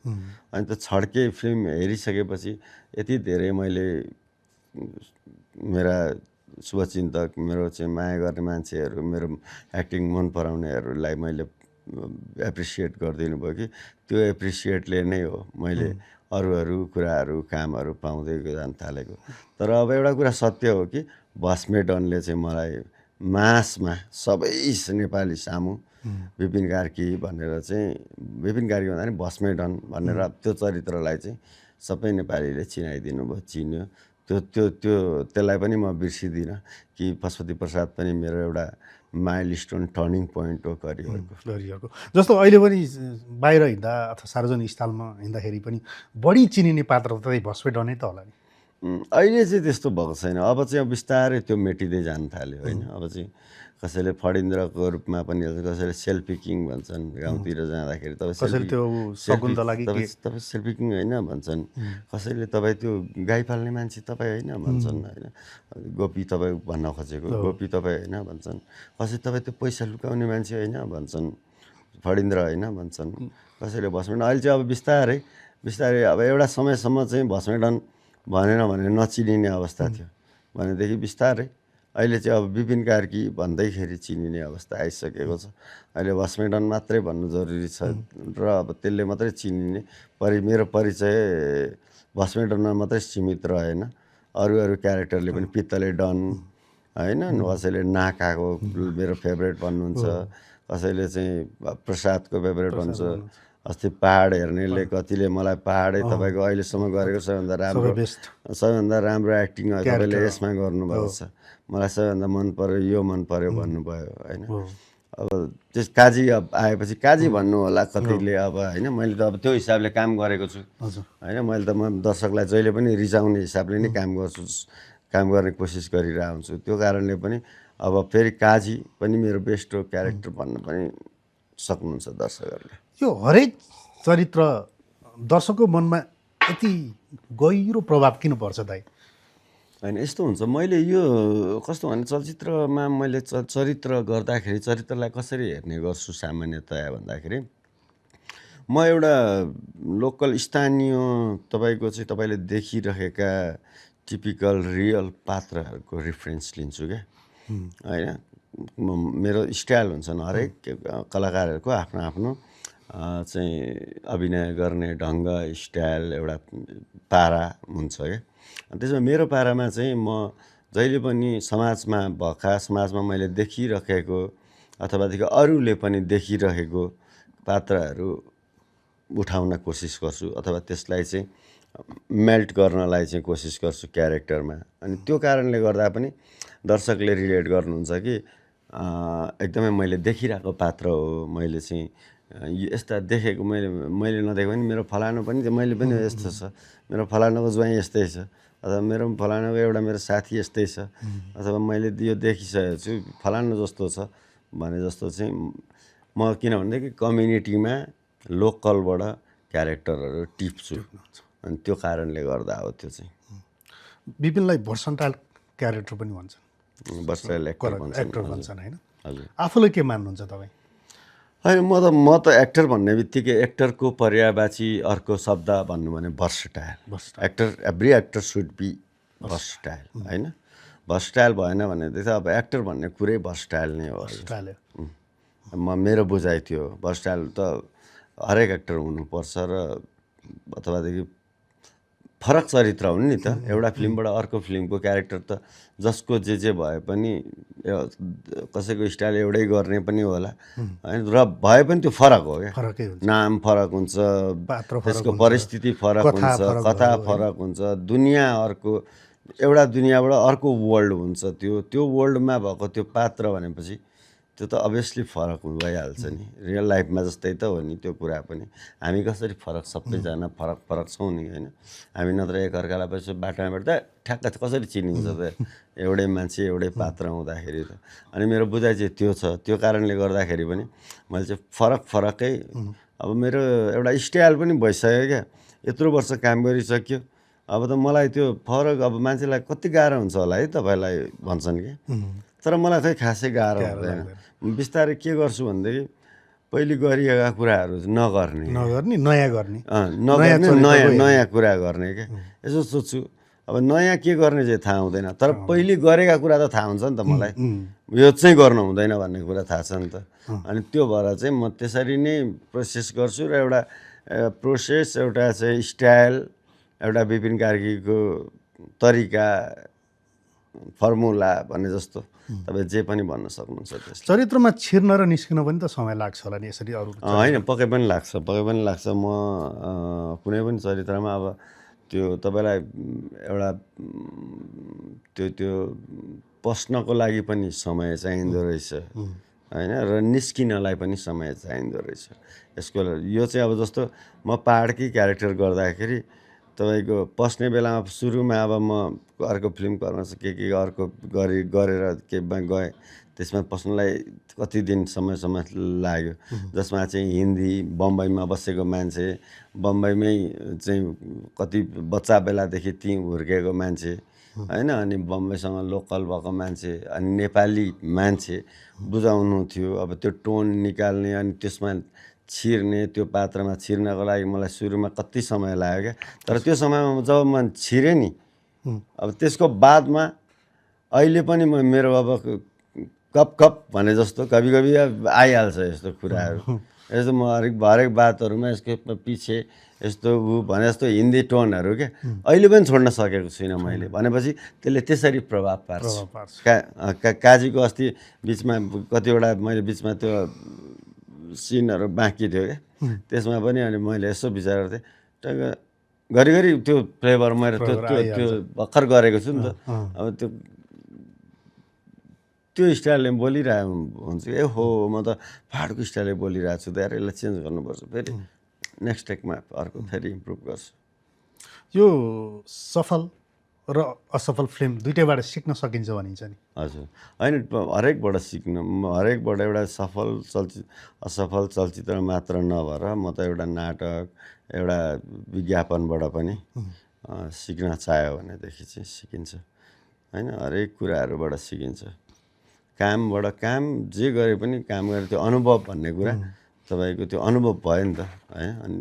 अनि त्यो छड्के फिल्म हेरिसकेपछि यति धेरै मैले मेरा शुभचिन्तक मेरो चाहिँ माया गर्ने मान्छेहरू मेरो एक्टिङ मन पराउनेहरूलाई मैले एप्रिसिएट गरिदिनु भयो कि त्यो एप्रिसिएटले नै हो मैले अरू कुराहरू कामहरू पाउँदै जान थालेको तर अब एउटा कुरा सत्य हो कि भस्मेडनले चाहिँ मलाई मासमा सबै नेपाली सामु विपिन कार्की भनेर चाहिँ विपिन कार्की भन्दा पनि भस्मेडन भनेर त्यो चरित्रलाई चाहिँ सबै नेपालीले चिनाइदिनु भयो चिन्यो त्यसलाई पनि म बिर्सिदिनँ कि पशुपति प्रसाद पनि मेरो एउटा माइलस्टोन टर्निङ पोइन्ट हो करियरको जस्तो अहिले पनि बाहिर हिँड्दा अथवा सार्वजनिक स्थलमा हिँड्दाखेरि पनि बढी चिनिने पात्र त भस्मेडनै त होला नि अहिले चाहिँ त्यस्तो भएको छैन अब चाहिँ बिस्तारै त्यो मेटिँदै जान थाल्यो होइन अब चाहिँ कसैले फणिन्द्रको रूपमा पनि कसैले सेल्फी किङ भन्छन् गाउँतिर जाँदाखेरि तपाईँ सेल्फी किङ होइन भन्छन् कसैले तपाईँ त्यो गाई पाल्ने मान्छे तपाईँ होइन भन्छन् होइन गोपी तपाईँ भन्न खोजेको गोपी तपाईँ होइन भन्छन् कसैले तपाईँ त्यो पैसा लुकाउने मान्छे होइन भन्छन् फणिन्द्र होइन भन्छन् कसैले भस्मेडन अहिले चाहिँ अब बिस्तारै अब एउटा समयसम्म चाहिँ भस्मेडन भनेन भने नचिनिने अवस्था थियो भनेदेखि बिस्तारै अहिले चाहिँ अब विपिन कार्की भन्दैखेरि चिनिने अवस्था आइसकेको छ अहिले भस्मेडन मात्रै भन्नु जरुरी छ र अब त्यसले मात्रै चिनिने मेरो परिचय भस्मेडनमा मात्रै सीमित रहेन अरू क्यारेक्टरले पनि पित्तले डन होइन कसैले नाकाको मेरो फेभरेट भन्नुहुन्छ कसैले चाहिँ प्रसादको फेभरेट भन्छ अस्ति पहाड हेर्नेले कतिले मलाई पहाडै तपाईँको अहिलेसम्म गरेको सबैभन्दा राम्रो एक्टिङ तपाईँले यसमा गर्नुभएको छ, मलाई सबैभन्दा मन पर्यो यो मन पर्यो भन्नुभयो होइन। अब त्यस काजी आएपछि काजी भन्नु होला कतिले अब होइन। मैले त अब त्यो हिसाबले काम गरेको छु होइन। मैले त म दर्शकलाई जहिले पनि रिसाउने हिसाबले नै काम गर्छु, काम गर्ने कोसिस गरिरहेको हुन्छु। त्यो कारणले पनि अब फेरि काजी पनि मेरो बेस्ट हो क्यारेक्टर भन्न पनि सक्नुहुन्छ दर्शकहरूले। यो हरेक चरित्र दर्शकको मनमा यति गहिरो प्रभाव किन पर्छ दाइ? होइन यस्तो हुन्छ, मैले यो कस्तो भने चलचित्रमा मैले चरित्र गर्दाखेरि चरित्रलाई कसरी हेर्ने गर्छु सामान्यतया भन्दाखेरि म एउटा लोकल स्थानीय तपाईँको चाहिँ तपाईँले देखिरहेका टिपिकल रियल पात्रहरूको रेफरेन्स लिन्छु क्या होइन। मेरो स्टाइल हुन्छन् हरेक कलाकारहरूको आफ्नो आफ्नो चाहिँ अभिनय गर्ने ढङ्ग स्टाइल एउटा पारा हुन्छ क्या। त्यसमा मेरो पारामा चाहिँ म जहिले पनि समाजमा मैले देखिरहेको अथवादेखि अरूले पनि देखिरहेको पात्रहरू उठाउन कोसिस गर्छु अथवा त्यसलाई चाहिँ मेल्ट गर्नलाई चाहिँ कोसिस गर्छु क्यारेक्टरमा। अनि त्यो कारणले गर्दा पनि दर्शकले रिलेट गर्नुहुन्छ कि एकदमै मैले देखिरहेको पात्र हो, मैले चाहिँ यस्ता देखेको मैले नदेखेको पनि मेरो फलानु पनि मैले पनि यस्तो छ, मेरो फलानुको ज्वाइँ यस्तै छ, अथवा मेरो फलानुको एउटा मेरो साथी यस्तै छ, अथवा मैले यो देखिसकेको छु फलानु जस्तो छ भने जस्तो चाहिँ म किनभनेदेखि कम्युनिटीमा लोकलबाट क्यारेक्टरहरू टिप्छु। अनि त्यो कारणले गर्दा हो त्यो चाहिँ। विपिनलाई भर्सन्टाइल क्यारेक्टर पनि भन्छन्, भर्सटाइल एक्टर भन्छन् होइन। हजुर आफूलाई के मान्नुहुन्छ तपाईँ? होइन म त एक्टर भन्ने बित्तिकै एक्टरको पर्यायवाची अर्को शब्द भन्नु भने versatile. Actor every actor should be versatile होइन। भर्सटाइल भएन भनेदेखि त अब एक्टर भन्ने कुरै भर्सटाइल नै हो। मेरो बुझाइ थियो भर्सटाइल त हरेक एक्टर हुनुपर्छ र अथवादेखि फरक चरित्र हुन् नि त। एउटा फिल्मबाट अर्को फिल्मको क्यारेक्टर त जसको जे भए पनि कसैको स्टाइल एउटै गर्ने पनि होला होइन, र भए पनि त्यो फरक हो क्या। नाम फरक हुन्छ, त्यसको परिस्थिति फरक हुन्छ, कथा फरक हुन्छ, दुनियाँ अर्को एउटा दुनियाँबाट अर्को वर्ल्ड हुन्छ। त्यो वर्ल्डमा भएको त्यो पात्र भनेपछि त्यो त अभियसली फरक भइहाल्छ नि। रियल लाइफमा जस्तै त हो नि त्यो कुरा पनि। हामी कसरी फरक सबैजना फरक छौँ नि होइन। हामी नत्र एकअर्कालाई पछि बाटोमा भेट्दा ठ्याक्क कसरी चिनिन्छ त एउटै मान्छे एउटै पात्र हुँदाखेरि त। अनि मेरो बुझाइ चाहिँ त्यो छ। त्यो कारणले गर्दाखेरि पनि मैले चाहिँ फरकै अब मेरो एउटा स्टाइल पनि भइसक्यो क्या। यत्रो वर्ष काम गरिसक्यो, अब त मलाई त्यो फरक अब मान्छेलाई कति गाह्रो हुन्छ होला है तपाईँलाई भन्छन् कि, तर मलाई खै खासै गाह्रो हुँदैन। बिस्तारै के गर्छु भनेदेखि पहिले गरिएका कुराहरू नगर्ने नयाँ कुरा गर्ने क्या यसो सोच्छु। अब नयाँ के गर्ने चाहिँ थाहा हुँदैन, तर पहिले गरेका कुरा त थाहा हुन्छ नि त मलाई, यो चाहिँ गर्नु हुँदैन भन्ने कुरा थाहा छ नि त। अनि त्यो भएर चाहिँ म त्यसरी नै प्रोसेस गर्छु र एउटा प्रोसेस एउटा चाहिँ स्टाइल एउटा विपिन कार्कीको तरिका फर्मुला भन्ने जस्तो तपाईँ जे पनि भन्न सक्नुहुन्छ। त्यस चरित्रमा छिर्न र निस्किन पनि त समय लाग्छ होला नि यसरी अरू? होइन पक्कै पनि लाग्छ। म कुनै पनि चरित्रमा अब त्यो तपाईँलाई एउटा त्यो पस्नको लागि पनि समय चाहिँदो रहेछ होइन, र निस्किनलाई पनि समय चाहिँदो रहेछ यसको। यो चाहिँ अब जस्तो म पहाडकै क्यारेक्टर गर्दाखेरि तपाईँको पस्ने बेलामा सुरुमा अब म अर्को फिल्म गर्न के अर्को गरेर केमा गएँ, त्यसमा पस्नलाई कति दिन समय लाग्यो। जसमा चाहिँ हिन्दी बम्बईमा बसेको मान्छे, बम्बईमै चाहिँ कति बच्चा बेलादेखि त्यहीँ हुर्केको मान्छे होइन, अनि बम्बईसँग लोकल भएको मान्छे, अनि नेपाली मान्छे बुझाउनु थियो। अब त्यो टोन निकाल्ने अनि त्यसमा छिर्ने, त्यो पात्रमा छिर्नको लागि मलाई सुरुमा कति समय लाग्यो क्या। तर त्यो समयमा जब म छिरेँ नि, अब त्यसको बादमा अहिले पनि मेरो अब कप भने जस्तो कभी आइहाल्छ यस्तो कुराहरू। यस्तो म हरेक बातहरूमा यसको पछि यस्तो भने जस्तो हिन्दी टोनहरू क्या अहिले पनि छोड्न सकेको छुइनँ मैले। भनेपछि त्यसले त्यसरी प्रभाव पार्छ। काजीको अस्ति बिचमा कतिवटा मैले बिचमा त्यो सिनहरू बाँकी थियो क्या, त्यसमा पनि अनि मैले यसो विचार गर्थेँ टक्क घरिघरि त्यो फ्लेभर मैले त्यो त्यो त्यो भर्खर गरेको छु नि त अब त्यो स्टाइलले बोलिरहेको हुन्छ ए हो म त फाडको स्टाइलले बोलिरहेको छु त यार यसलाई चेन्ज गर्नुपर्छ फेरि नेक्स्ट टेकमा अर्को फेरि इम्प्रुभ गर्छु यो सफल र असफल फिल्म दुइटैबाट सिक्न सकिन्छ भनिन्छ नि हजुर होइन हरेकबाट सिक्नु हरेकबाट एउटा सफल असफल चलचित्र मात्र नभएर म त एउटा नाटक एउटा विज्ञापनबाट पनि सिक्न चाह्यो भनेदेखि चाहिँ सिकिन्छ होइन हरेक कुराहरूबाट सिकिन्छ काम जे गरे पनि काम गरे त्यो अनुभव भन्ने कुरा तपाईँको त्यो अनुभव भयो नि त है अनि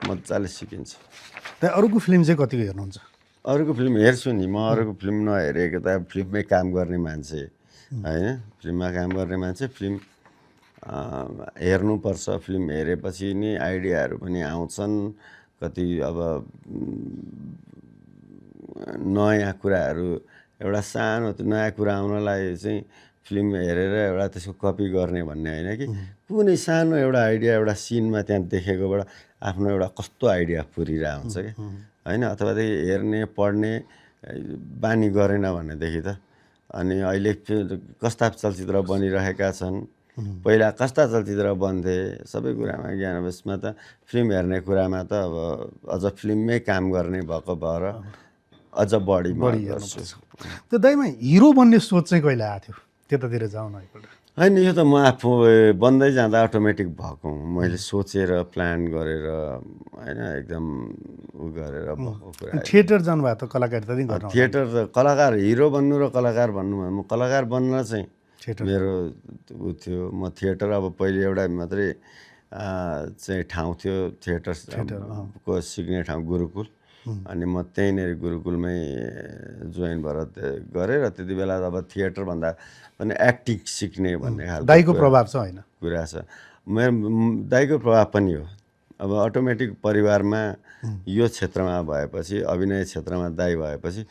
मजाले सिकिन्छ त्यहाँ अरूको फिल्म चाहिँ कतिको हेर्नुहुन्छ अरूको फिल्म हेर्छु नि म अरूको फिल्म नहेरेको त फिल्ममै काम गर्ने मान्छे होइन फिल्ममा काम गर्ने मान्छे फिल्म हेर्नुपर्छ फिल्म हेरेपछि नि आइडियाहरू पनि आउँछन् कति अब नयाँ कुराहरू एउटा सानो त्यो नयाँ कुरा आउनलाई चाहिँ फिल्म हेरेर एउटा त्यसको कपी गर्ने भन्ने होइन कि कुनै सानो एउटा आइडिया एउटा सिनमा त्यहाँ देखेकोबाट आफ्नो एउटा कस्तो आइडिया पुरिरहेको हुन्छ कि होइन अथवादेखि हेर्ने पढ्ने बानी गरेन भनेदेखि त अनि अहिले कस्ता चलचित्र बनिरहेका छन् पहिला कस्ता चलचित्र बन्थे सबै कुरामा ज्ञान यसमा त फिल्म हेर्ने कुरामा त अब अझ फिल्ममै काम गर्ने भएको भएर अझ बढी गर्छु त्यो दाइमा हिरो बन्ने सोच चाहिँ कहिले आएको थियो त्यतातिर जाउँ न एकपल्ट होइन यो त म आफू बन्दै जाँदा अटोमेटिक भएको हुँ मैले सोचेर प्लान गरेर होइन एकदम उ गरेर भएको कुरा थिएटर जानुभयो त कलाकारिता पनि गर्नु थिएटर त कलाकार हिरो बन्नु र कलाकार भन्नु म कलाकार बन्न चाहिँ मेरो उ थियो म थिएटर अब पहिले एउटा मात्रै चाहिँ ठाउँ थियो थिएटरको सिक्ने ठाउँ गुरुकुल अनि म त्यहीँनिर गुरुकुलमै जोइन भएर गरेँ र त्यति बेला अब थिएटर भन्दा पनि एक्टिङ सिक्ने भन्ने खालको दाइको प्रभाव छ होइन कुरा छ मेरो दाइको प्रभाव पनि हो अब अटोमेटिक परिवारमा यो क्षेत्रमा भएपछि अभिनय क्षेत्रमा दाइ भएपछि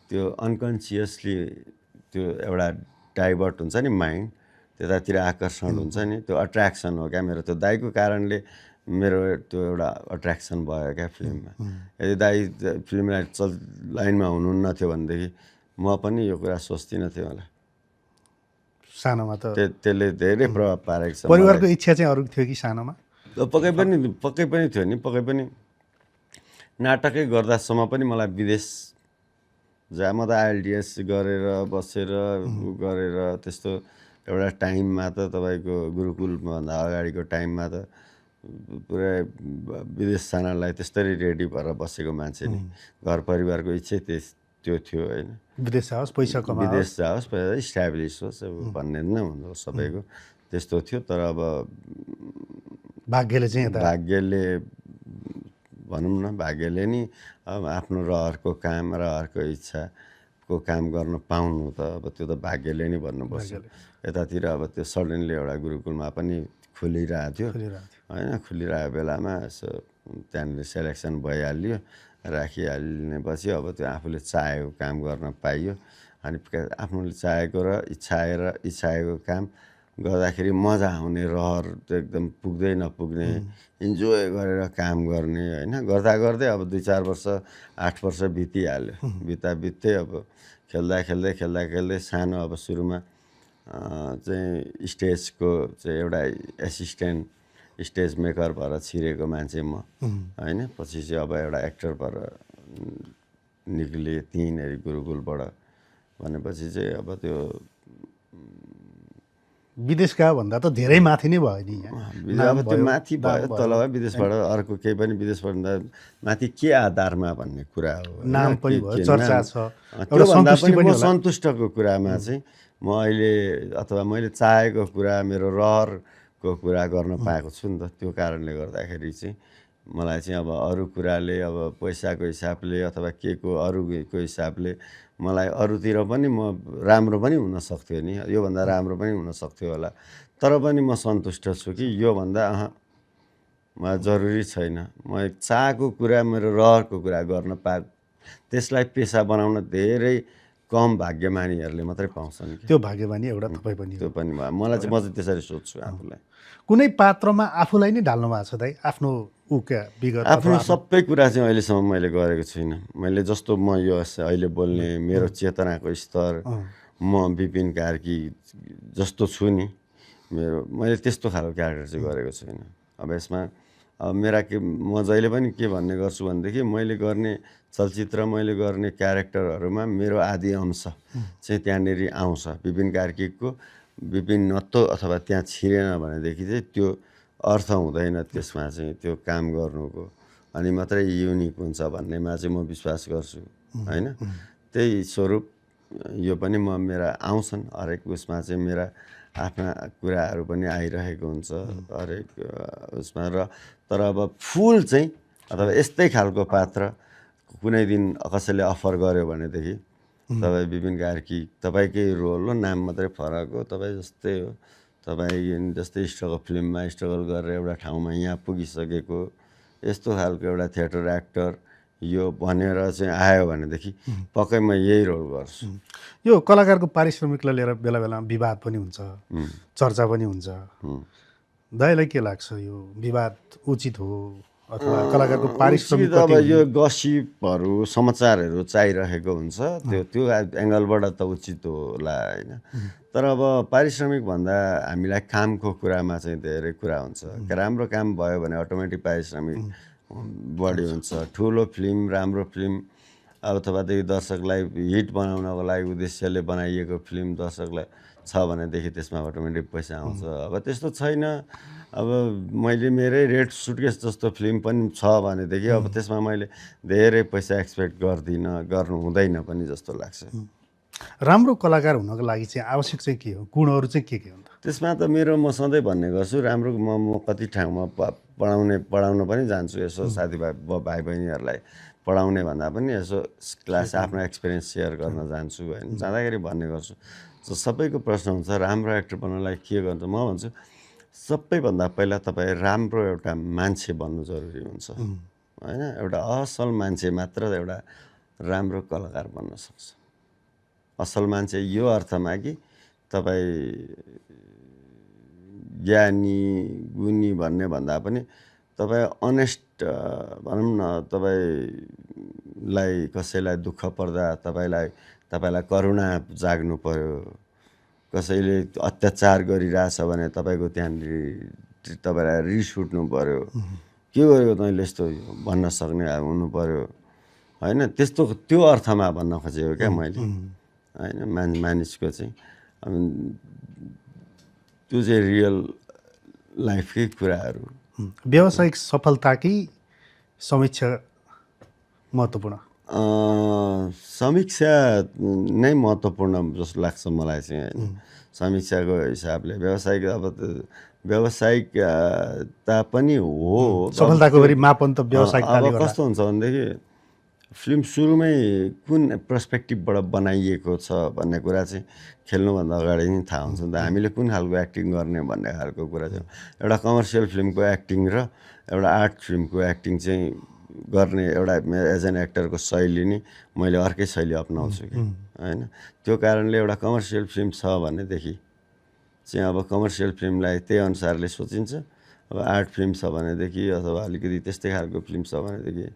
त्यो अनकन्सियसली त्यो एउटा डाइभर्ट हुन्छ नि माइन्ड त्यतातिर आकर्षण हुन्छ नि त्यो अट्र्याक्सन हो क्या मेरो त्यो दाइको कारणले मेरो त्यो एउटा अट्र्याक्सन भयो क्या फिल्ममा यदि दाइ फिल्मलाई लाइनमा हुनुहुन्न थियो भनेदेखि म पनि यो कुरा सोच्दिनँ थियो होला सानोमा त त्यसले धेरै प्रभाव पारेको छ परिवारको इच्छा चाहिँ अरू थियो कि सानोमा पक्कै पनि थियो नि पक्कै पनि नाटकै गर्दासम्म पनि मलाई विदेश जहाँ म त आइएलटिएस गरेर बसेर गरेर त्यस्तो एउटा टाइममा त तपाईँको गुरुकुलभन्दा अगाडिको टाइममा त पुरै विदेश जानलाई त्यस्तरी रेडी भएर बसेको मान्छे नि घर परिवारको इच्छै त्यो थियो होइन विदेश जाओस् पैसा कमाओस् विदेश जाओस् इस्टाब्लिस होस् अब भन्ने नै हुन्छ सबैको त्यस्तो थियो तर अब भाग्यले चाहिँ भाग्यले भनौँ न भाग्यले नि अब आफ्नो रहरको काम रहरको इच्छाको काम गर्न पाउनु त अब त्यो त भाग्यले नै भन्नुपर्छ यतातिर अब त्यो सडनली एउटा गुरुकुलमा पनि खुलिरहेको थियो होइन खुलिरहेको बेलामा यसो त्यहाँनिर सेलेक्सन भइहाल्यो राखिहाल्नेपछि अब त्यो आफूले चाहेको काम गर्न पाइयो अनि आफूले चाहेको र इच्छाएको काम गर्दाखेरि मजा आउने रहर एकदम पुग्दै नपुग्ने इन्जोय गरेर काम गर्ने होइन गर्दा गर्दै अब 2-4 वर्ष 8 वर्ष बितिहाल्यो बित्दै अब खेल्दै सानो अब सुरुमा चाहिँ स्टेजको चाहिँ एउटा एसिस्टेन्ट स्टेज मेकर भएर छिरेको मान्छे म होइन पछि चाहिँ अब एउटा एक्टर भएर निक्लिएँ त्यहीँनिर गुरुकुलबाट भनेपछि चाहिँ अब त्यो विदेशका भन्दा त धेरै माथि नै भयो नि अब त्यो माथि भयो तल भयो विदेशबाट अर्को केही पनि विदेशबाट माथि के आधारमा भन्ने कुरा हो नाम पनि भयो चर्चा छ त्योभन्दा पनि म सन्तुष्टको कुरामा चाहिँ म अहिले अथवा मैले चाहेको कुरा मेरो रहरको कुरा गर्न पाएको छु नि त त्यो कारणले गर्दाखेरि चाहिँ मलाई चाहिँ अब अरू कुराले अब पैसाको हिसाबले अथवा केको अरूको हिसाबले मलाई अरूतिर पनि म राम्रो पनि हुन सक्थ्यो नि योभन्दा राम्रो पनि हुन सक्थ्यो होला तर पनि म सन्तुष्ट छु कि योभन्दा मलाई जरुरी छैन म चाहेको कुरा मेरो रहरको कुरा गर्न त्यसलाई पेसा बनाउन धेरै कम भाग्यमानीहरूले मात्रै पाउँछन् कि त्यो भाग्यमानी एउटा तपाईँ पनि त्यो हो। पनि भयो मलाई चाहिँ म चाहिँ त्यसरी सोध्छु आफूलाई कुनै पात्रमा आफूलाई नै ढाल्नु भएको छ दाइ आफ्नो क्या विगत आफ्नो अथवा सबै कुरा चाहिँ अहिलेसम्म मैले गरेको छुइनँ मैले जस्तो म यो अहिले बोल्ने मेरो चेतनाको स्तर म विपिन कार्की जस्तो छु नि मैले त्यस्तो खालको क्यारेक्टर चाहिँ गरेको छुइनँ अब यसमा मेरा म जहिले पनि के भन्ने गर्छु भनेदेखि मैले गर्ने चलचित्र मैले गर्ने क्यारेक्टरहरूमा मेरो आदि अंश चाहिँ त्यहाँनिर आउँछ विपिन कार्कीको विभिन्नत्व अथवा त्यहाँ छिरेन भनेदेखि चाहिँ त्यो अर्थ हुँदैन त्यसमा चाहिँ त्यो काम गर्नुको अनि मात्रै युनिक हुन्छ भन्नेमा चाहिँ म विश्वास गर्छु होइन त्यही स्वरूप यो पनि मेरा आउँछन् हरेक उसमा चाहिँ मेरा आफ्ना कुराहरू पनि आइरहेको हुन्छ हरेक उसमा र तर अब फुल चाहिँ अथवा यस्तै खालको पात्र कुनै दिन कसैले अफर गर्यो भनेदेखि तपाईँ विपिन कार्की तपाईँकै रोल हो नाम मात्रै फरक हो तपाईँ जस्तै हो तपाईँ जस्तै स्ट्रगल फिल्ममा स्ट्रगल गरेर एउटा ठाउँमा यहाँ पुगिसकेको यस्तो खालको एउटा थिएटर एक्टर यो भनेर चाहिँ आयो भनेदेखि पक्कै म यही रोल गर्छु यो कलाकारको पारिश्रमिकलाई लिएर बेला बेलामा विवाद पनि हुन्छ चर्चा पनि हुन्छ दाइलाई के लाग्छ यो विवाद उचित हो अथवा कलाकारको पारिश्रमिक अब यो गसिपहरू समाचारहरू चाहिरहेको हुन्छ त्यो एङ्गलबाट त उचित होला होइन तर अब पारिश्रमिक भन्दा हामीलाई कामको कुरामा चाहिँ धेरै कुरा हुन्छ राम्रो काम भयो भने अटोमेटिक पारिश्रमिक बढी हुन्छ ठुलो फिल्म राम्रो फिल्म अथवादेखि दर्शकलाई हिट बनाउनको लागि उद्देश्यले बनाइएको फिल्म दर्शकलाई छ भनेदेखि त्यसमा अटोमेटिक पैसा आउँछ अब त्यस्तो छैन अब मैले मेरै रेड सुटकेस जस्तो फिल्म पनि छ भनेदेखि अब त्यसमा मैले धेरै पैसा एक्सपेक्ट गर्दिनँ गर्नु हुँदैन पनि जस्तो लाग्छ राम्रो कलाकार हुनको लागि चाहिँ आवश्यक चाहिँ के हो गुणहरू चाहिँ के हो त त्यसमा त म सधैँ भन्ने गर्छु राम्रो म कति ठाउँमा पढाउन पनि जान्छु यसो साथीभाइ भाइ बहिनीहरूलाई पढाउने भन्दा पनि यसो क्लास आफ्नो एक्सपिरियन्स सेयर गर्न जान्छु होइन जाँदाखेरि भन्ने गर्छु सबैको प्रश्न हुन्छ राम्रो एक्टर बन्नलाई के गर्छ म भन्छु सबैभन्दा पहिला तपाईँ राम्रो एउटा मान्छे बन्नु जरुरी हुन्छ होइन एउटा असल मान्छे मात्र एउटा राम्रो कलाकार बन्न सक्छ असल मान्छे यो अर्थमा कि तपाईँ ज्ञानी गुणी भन्ने भन्दा पनि तपाईँ अनेस्ट भनौँ न तपाईँलाई कसैलाई दुःख पर्दा तपाईँलाई करुणा जाग्नु पर्यो कसैले अत्याचार गरिरहेछ भने तपाईँको त्यहाँनिर तपाईँलाई रिस उठ्नु पर्यो के गर्यो तैँले यस्तो भन्न सक्ने हुनु पर्यो होइन त्यस्तो त्यो अर्थमा भन्न खोजेको क्या मैले होइन मानिसको चाहिँ त्यो चाहिँ रियल लाइफकै कुराहरू व्यावसायिक सफलताकै समीक्षा महत्त्वपूर्ण समीक्षा नै महत्त्वपूर्ण जस्तो लाग्छ मलाई चाहिँ होइन समीक्षाको हिसाबले व्यावसायिकता पनि हो सफलताको गरी मापन त व्यावसायिकताले अब कस्तो हुन्छ भनेदेखि फिल्म सुरुमै कुन पर्सपेक्टिभबाट बनाइएको छ भन्ने कुरा चाहिँ खेल्नुभन्दा अगाडि नै थाहा हुन्छ नि त हामीले कुन खालको एक्टिङ गर्ने भन्ने खालको कुरा चाहिँ एउटा कमर्सियल फिल्मको एक्टिङ र एउटा आर्ट फिल्मको एक्टिङ चाहिँ गर्ने एउटा एज एन एक्टरको शैली नै मैले अर्कै शैली अप्नाउँछु कि होइन त्यो कारणले एउटा कमर्सियल फिल्म छ भनेदेखि चाहिँ अब कमर्सियल फिल्मलाई त्यही अनुसारले सोचिन्छ अब आर्ट फिल्म छ भनेदेखि अथवा अलिकति त्यस्तै खालको फिल्म छ भनेदेखि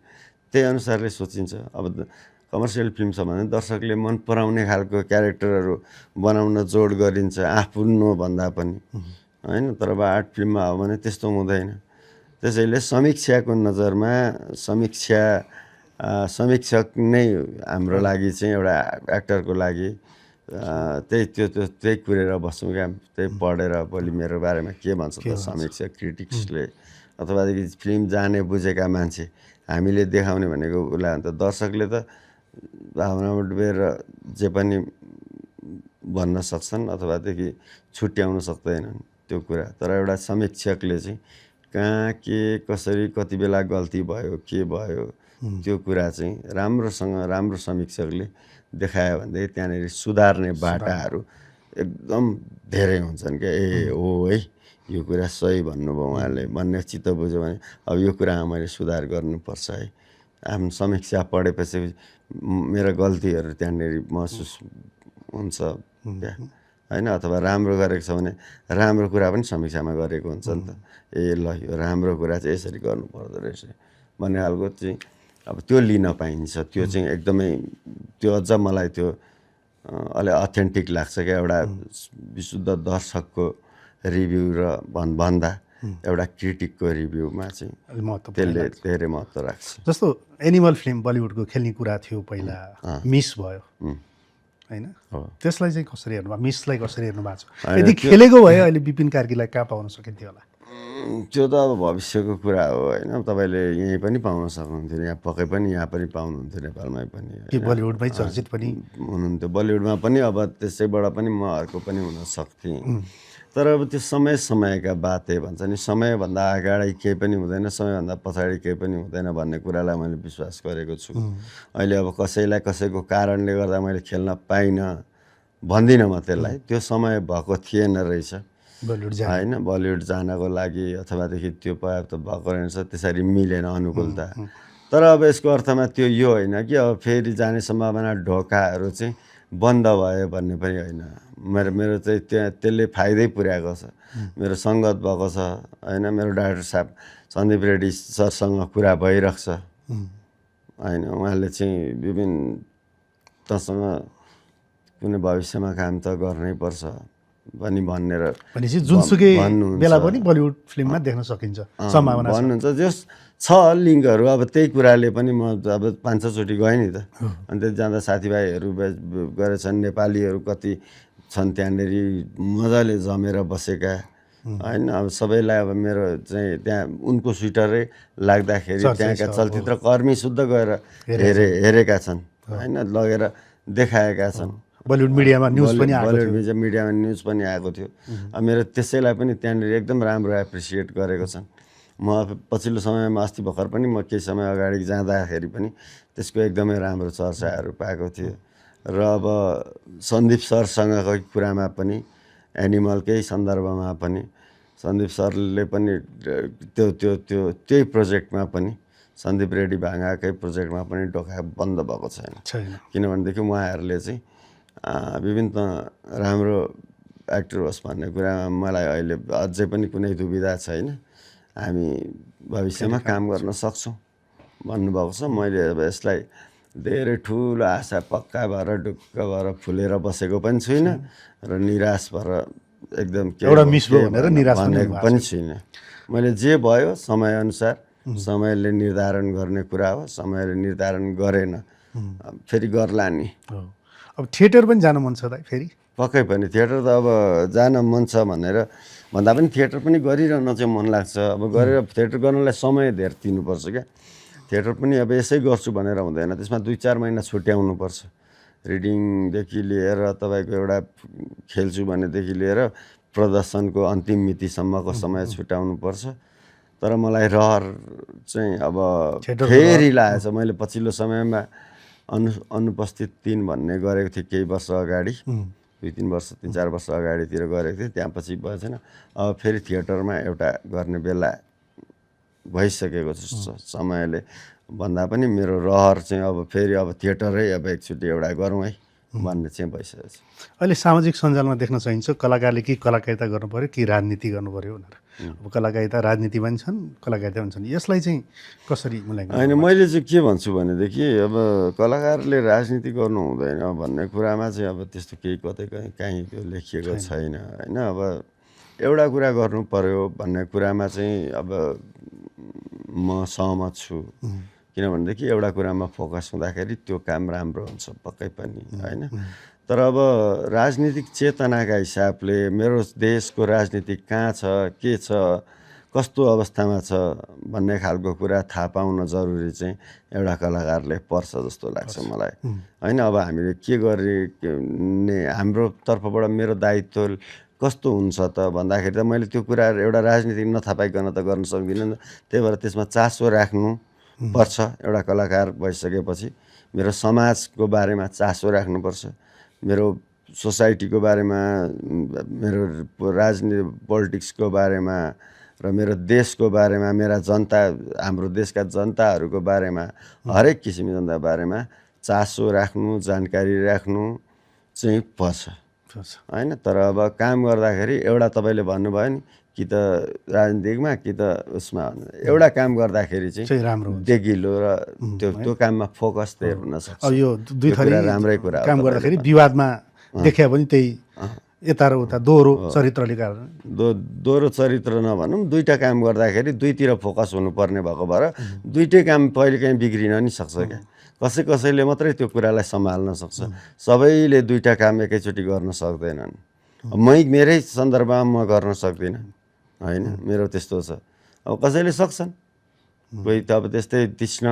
त्यही अनुसारले सोचिन्छ अब कमर्सियल फिल्म छ भने दर्शकले मन पराउने खालको क्यारेक्टरहरू बनाउन जोड गरिन्छ आफ्नो भन्दा पनि होइन तर अब आर्ट फिल्ममा हो भने त्यस्तो हुँदैन त्यसैले समीक्षाको नजरमा समीक्षक नै हाम्रो लागि चाहिँ एउटा एक्टरको लागि त्यही कुरेर बस्छौँ क्या त्यही पढेर भोलि मेरो बारेमा के भन्छ त समीक्षक क्रिटिक्सले अथवादेखि फिल्म जाने बुझेका मान्छे हामीले देखाउने भनेको उसलाई अन्त दर्शकले त भावनामा डुबेर जे पनि भन्न सक्छन् अथवादेखि छुट्याउन सक्दैनन् त्यो कुरा तर एउटा समीक्षकले चाहिँ कहाँ के कसरी कति बेला गल्ती भयो के भयो त्यो कुरा चाहिँ राम्रो समीक्षकले देखायो भनेदेखि त्यहाँनिर सुधार्ने बाटाहरू एकदम धेरै हुन्छन् क्या हो है यो कुरा सही भन्नुभयो उहाँले भन्ने चित्त बुझ्यो भने अब यो कुरामा मैले सुधार गर्नुपर्छ है आफ्नो समीक्षा पढेपछि मेरो गल्तीहरू त्यहाँनिर महसुस हुन्छ क्या होइन, अथवा राम्रो गरेको छ भने राम्रो कुरा पनि समीक्षामा गरेको हुन्छ नि त। ए ल यो राम्रो कुरा चाहिँ यसरी गर्नु पर्दो रहेछ भन्ने खालको चाहिँ अब त्यो लिन पाइन्छ। त्यो चाहिँ एकदमै त्यो अझ मलाई त्यो अलि अथेन्टिक लाग्छ क्या, एउटा विशुद्ध दर्शकको रिभ्यू र भन्दा एउटा क्रिटिकको रिभ्यूमा चाहिँ त्यसले धेरै महत्त्व राख्छ। जस्तो एनिमल फिल्म बलिउडको खेल्ने कुरा थियो पहिला, मिस भयो होइन, त्यसलाई चाहिँ कसरी हेर्नु भयो, मिसलाई कसरी हेर्नु भएको छ? यदि खेलेको भए अहिले विपिन कार्कीलाई कहाँ पाउन सकिन्थ्यो होला? त्यो त अब भविष्यको कुरा हो होइन, तपाईँले यहीँ पनि पाउन सक्नुहुन्थ्यो, यहाँ पक्कै पनि यहाँ पनि पाउनुहुन्थ्यो, नेपालमै पनि, बलिउडमै चर्चित पनि हुनुहुन्थ्यो, बलिउडमा पनि अब त्यसैबाट पनि म अर्को पनि हुन सक्थेँ। तर अब त्यो समयका बाते भन्छ नि, समयभन्दा अगाडि केही पनि हुँदैन, समयभन्दा पछाडि केही पनि हुँदैन भन्ने कुरालाई मैले विश्वास गरेको छु। अहिले अब कसैलाई कसैको कारणले गर्दा मैले खेल्न पाइनँ भन्दिनँ म त्यसलाई, त्यो समय भएको थिएन रहेछ होइन बलिउड जानको लागि, अथवादेखि त्यो पर्याप्त भएको रहेछ, त्यसरी मिलेन अनुकूलता। तर अब यसको अर्थमा त्यो यो होइन कि अब फेरि जाने सम्भावना ढोकाहरू चाहिँ बन्द भयो भन्ने पनि होइन। मेरो चाहिँ त्यहाँ त्यसले फाइदै पुर्याएको छ, मेरो सङ्गत भएको छ होइन, मेरो डाक्टर साहब सन्दीप रेड्डी सरसँग कुरा भइरहेको छ होइन, उहाँले चाहिँ विभिन्न तसँग कुनै भविष्यमा काम त गर्नै पर्छ पनि भनेर भनेपछि जुनसुकै बेला पनि बलिउड फिल्ममा देख्न सकिन्छ सम्भावना भन्नुहुन्छ। जस छ लिङ्कहरू, अब त्यही कुराले पनि म अब 5-6 चोटि गएँ नि त, अनि त्यति जाँदा साथीभाइहरू गरेछन्, नेपालीहरू कति छन् त्यहाँनिर मजाले जमेर बसेका होइन। अब सबैलाई अब मेरो चाहिँ त्यहाँ उनको स्वेटरै लाग्दाखेरि त्यहाँका चलचित्र कर्मी शुद्ध गएर हेरेका छन् होइन, लगेर देखाएका छन्। बलिउड मिडियामा न्युज पनि बलिउड मिडियामा न्युज पनि आएको थियो। अब मेरो त्यसैलाई पनि त्यहाँनिर एकदम राम्रो एप्रिसिएट गरेको छन्। म पछिल्लो समयमा अस्ति भर्खर पनि म केही समय अगाडि जाँदाखेरि पनि त्यसको एकदमै राम्रो चर्चाहरू पाएको थिएँ। र अब सन्दीप सरसँगको कुरामा पनि एनिमलकै सन्दर्भमा पनि सन्दीप सरले पनि त्यही प्रोजेक्टमा पनि सन्दीप रेड्डी भाङाकै प्रोजेक्टमा पनि ढोका बन्द भएको छैन। किनभनेदेखि उहाँहरूले चाहिँ विभिन्न राम्रो एक्टर होस् भन्ने कुरामा मलाई अहिले अझै पनि कुनै दुविधा छैन। हामी भविष्यमा काम गर्न सक्छौँ भन्नुभएको छ। मैले अब यसलाई धेरै ठुलो आशा पक्का भएर ढुक्क भएर फुलेर बसेको पनि छुइनँ र निराश भएर एकदम एउटा मिस भयो भनेर निराश पनि छुइनँ। मैले जे भयो समयअनुसार समयले निर्धारण गर्ने कुरा हो, समयले निर्धारण गरेन फेरि गर्ला नि। अब थिएटर पनि जानु मन छ त फेरि? पक्कै पनि थिएटर त अब जान मन छ भनेर भन्दा पनि थिएटर पनि गरिरहन चाहिँ मन लाग्छ। अब गरेर थिएटर गर्नलाई समय धेर दिनुपर्छ क्या। थिएटर पनि अब यसै गर्छु भनेर हुँदैन, त्यसमा 2-4 महिना छुट्याउनुपर्छ। रिडिङदेखि लिएर तपाईँको एउटा खेल्छु भनेदेखि लिएर प्रदर्शनको अन्तिम मितिसम्मको समय छुट्याउनुपर्छ। तर मलाई रहर चाहिँ अब फेरि लागेछ। मैले पछिल्लो समयमा अनुपस्थित 3 भन्ने गरेको थिएँ केही वर्ष अगाडि, 2-3 वर्ष 3-4 वर्ष अगाडितिर गरेको थिएँ, त्यहाँ पछि भएन। अब फेरि थिएटरमा एउटा गर्ने बेला भइसकेको छ समयले भन्दा पनि मेरो रहर चाहिँ अब फेरि अब थिएटरै अब एकचोटि एउटा गरौँ है भन्ने चाहिँ भइसकेको छ। अहिले सामाजिक सञ्जालमा देख्न सकिन्छ कलाकारले कि कलाकारिता गर्नु पऱ्यो कि राजनीति गर्नु पऱ्यो भनेर। अब कलाकारिता राजनीतिमा पनि छन्, कलाकारिता पनि छन्, यसलाई चाहिँ कसरी मूल्याङ्कन? होइन, मैले चाहिँ के भन्छु भनेदेखि अब कलाकारले राजनीति गर्नु हुँदैन भन्ने कुरामा चाहिँ अब त्यस्तो केही कतै काहीँ त्यो लेखिएको छैन होइन। अब एउटा कुरा गर्नु पर्यो भन्ने कुरामा चाहिँ अब म सहमत छु। किनभनेदेखि एउटा कुरामा फोकस हुँदाखेरि त्यो काम राम्रो हुन्छ पक्कै पनि होइन। तर अब राजनीतिक चेतनाका हिसाबले मेरो देशको राजनीति कहाँ छ, के छ, कस्तो अवस्थामा छ भन्ने खालको कुरा थाहा पाउन जरुरी चाहिँ एउटा कलाकारले पर्छ जस्तो लाग्छ मलाई होइन। अब हामीले के गर्ने, हाम्रो तर्फबाट मेरो दायित्व कस्तो हुन्छ त भन्दाखेरि त मैले त्यो कुराहरू एउटा राजनीति नथाहा पाइकन त गर्न सक्दिनँ। त्यही भएर त्यसमा चासो राख्नु पर्छ। एउटा कलाकार भइसकेपछि मेरो समाजको बारेमा चासो राख्नुपर्छ, मेरो सोसाइटीको बारेमा, मेरो राजनीति पोलिटिक्सको बारेमा र मेरो देशको बारेमा, मेरा जनता, हाम्रो देशका जनताहरूको बारेमा, हरेक किसिमको जनताको बारेमा चासो राख्नु, जानकारी राख्नु चाहिँ पर्छ होइन। तर अब काम गर्दाखेरि एउटा तपाईँले भन्नुभयो नि, कि त राजनीतिकमा कि त उसमा, एउटा काम गर्दाखेरि चाहिँ राम्रो देखिलो र त्यो काममा फोकस चाहिँ हुन सक्छ। अब यो दुई थरी राम्रै कुरा काम गर्दाखेरि विवादमा देखिया पनि त्यही यता र उता दोहोरो चरित्रले कारण दोहोरो चरित्र नभनौँ, दुईवटा काम गर्दाखेरि दुईतिर फोकस हुनुपर्ने भएको भएर दुईटै काम कहिलेकाहीँ बिग्रिन नि सक्छ क्या। कसैले मात्रै त्यो कुरालाई सम्हाल्न सक्छ, सबैले दुईवटा काम एकैचोटि गर्न सक्दैनन्। मेरै सन्दर्भमा म गर्न सक्दिनँ होइन, मेरो त्यस्तो छ। अब कसैले सक्छन्, कोही त अब त्यस्तै तीक्ष्ण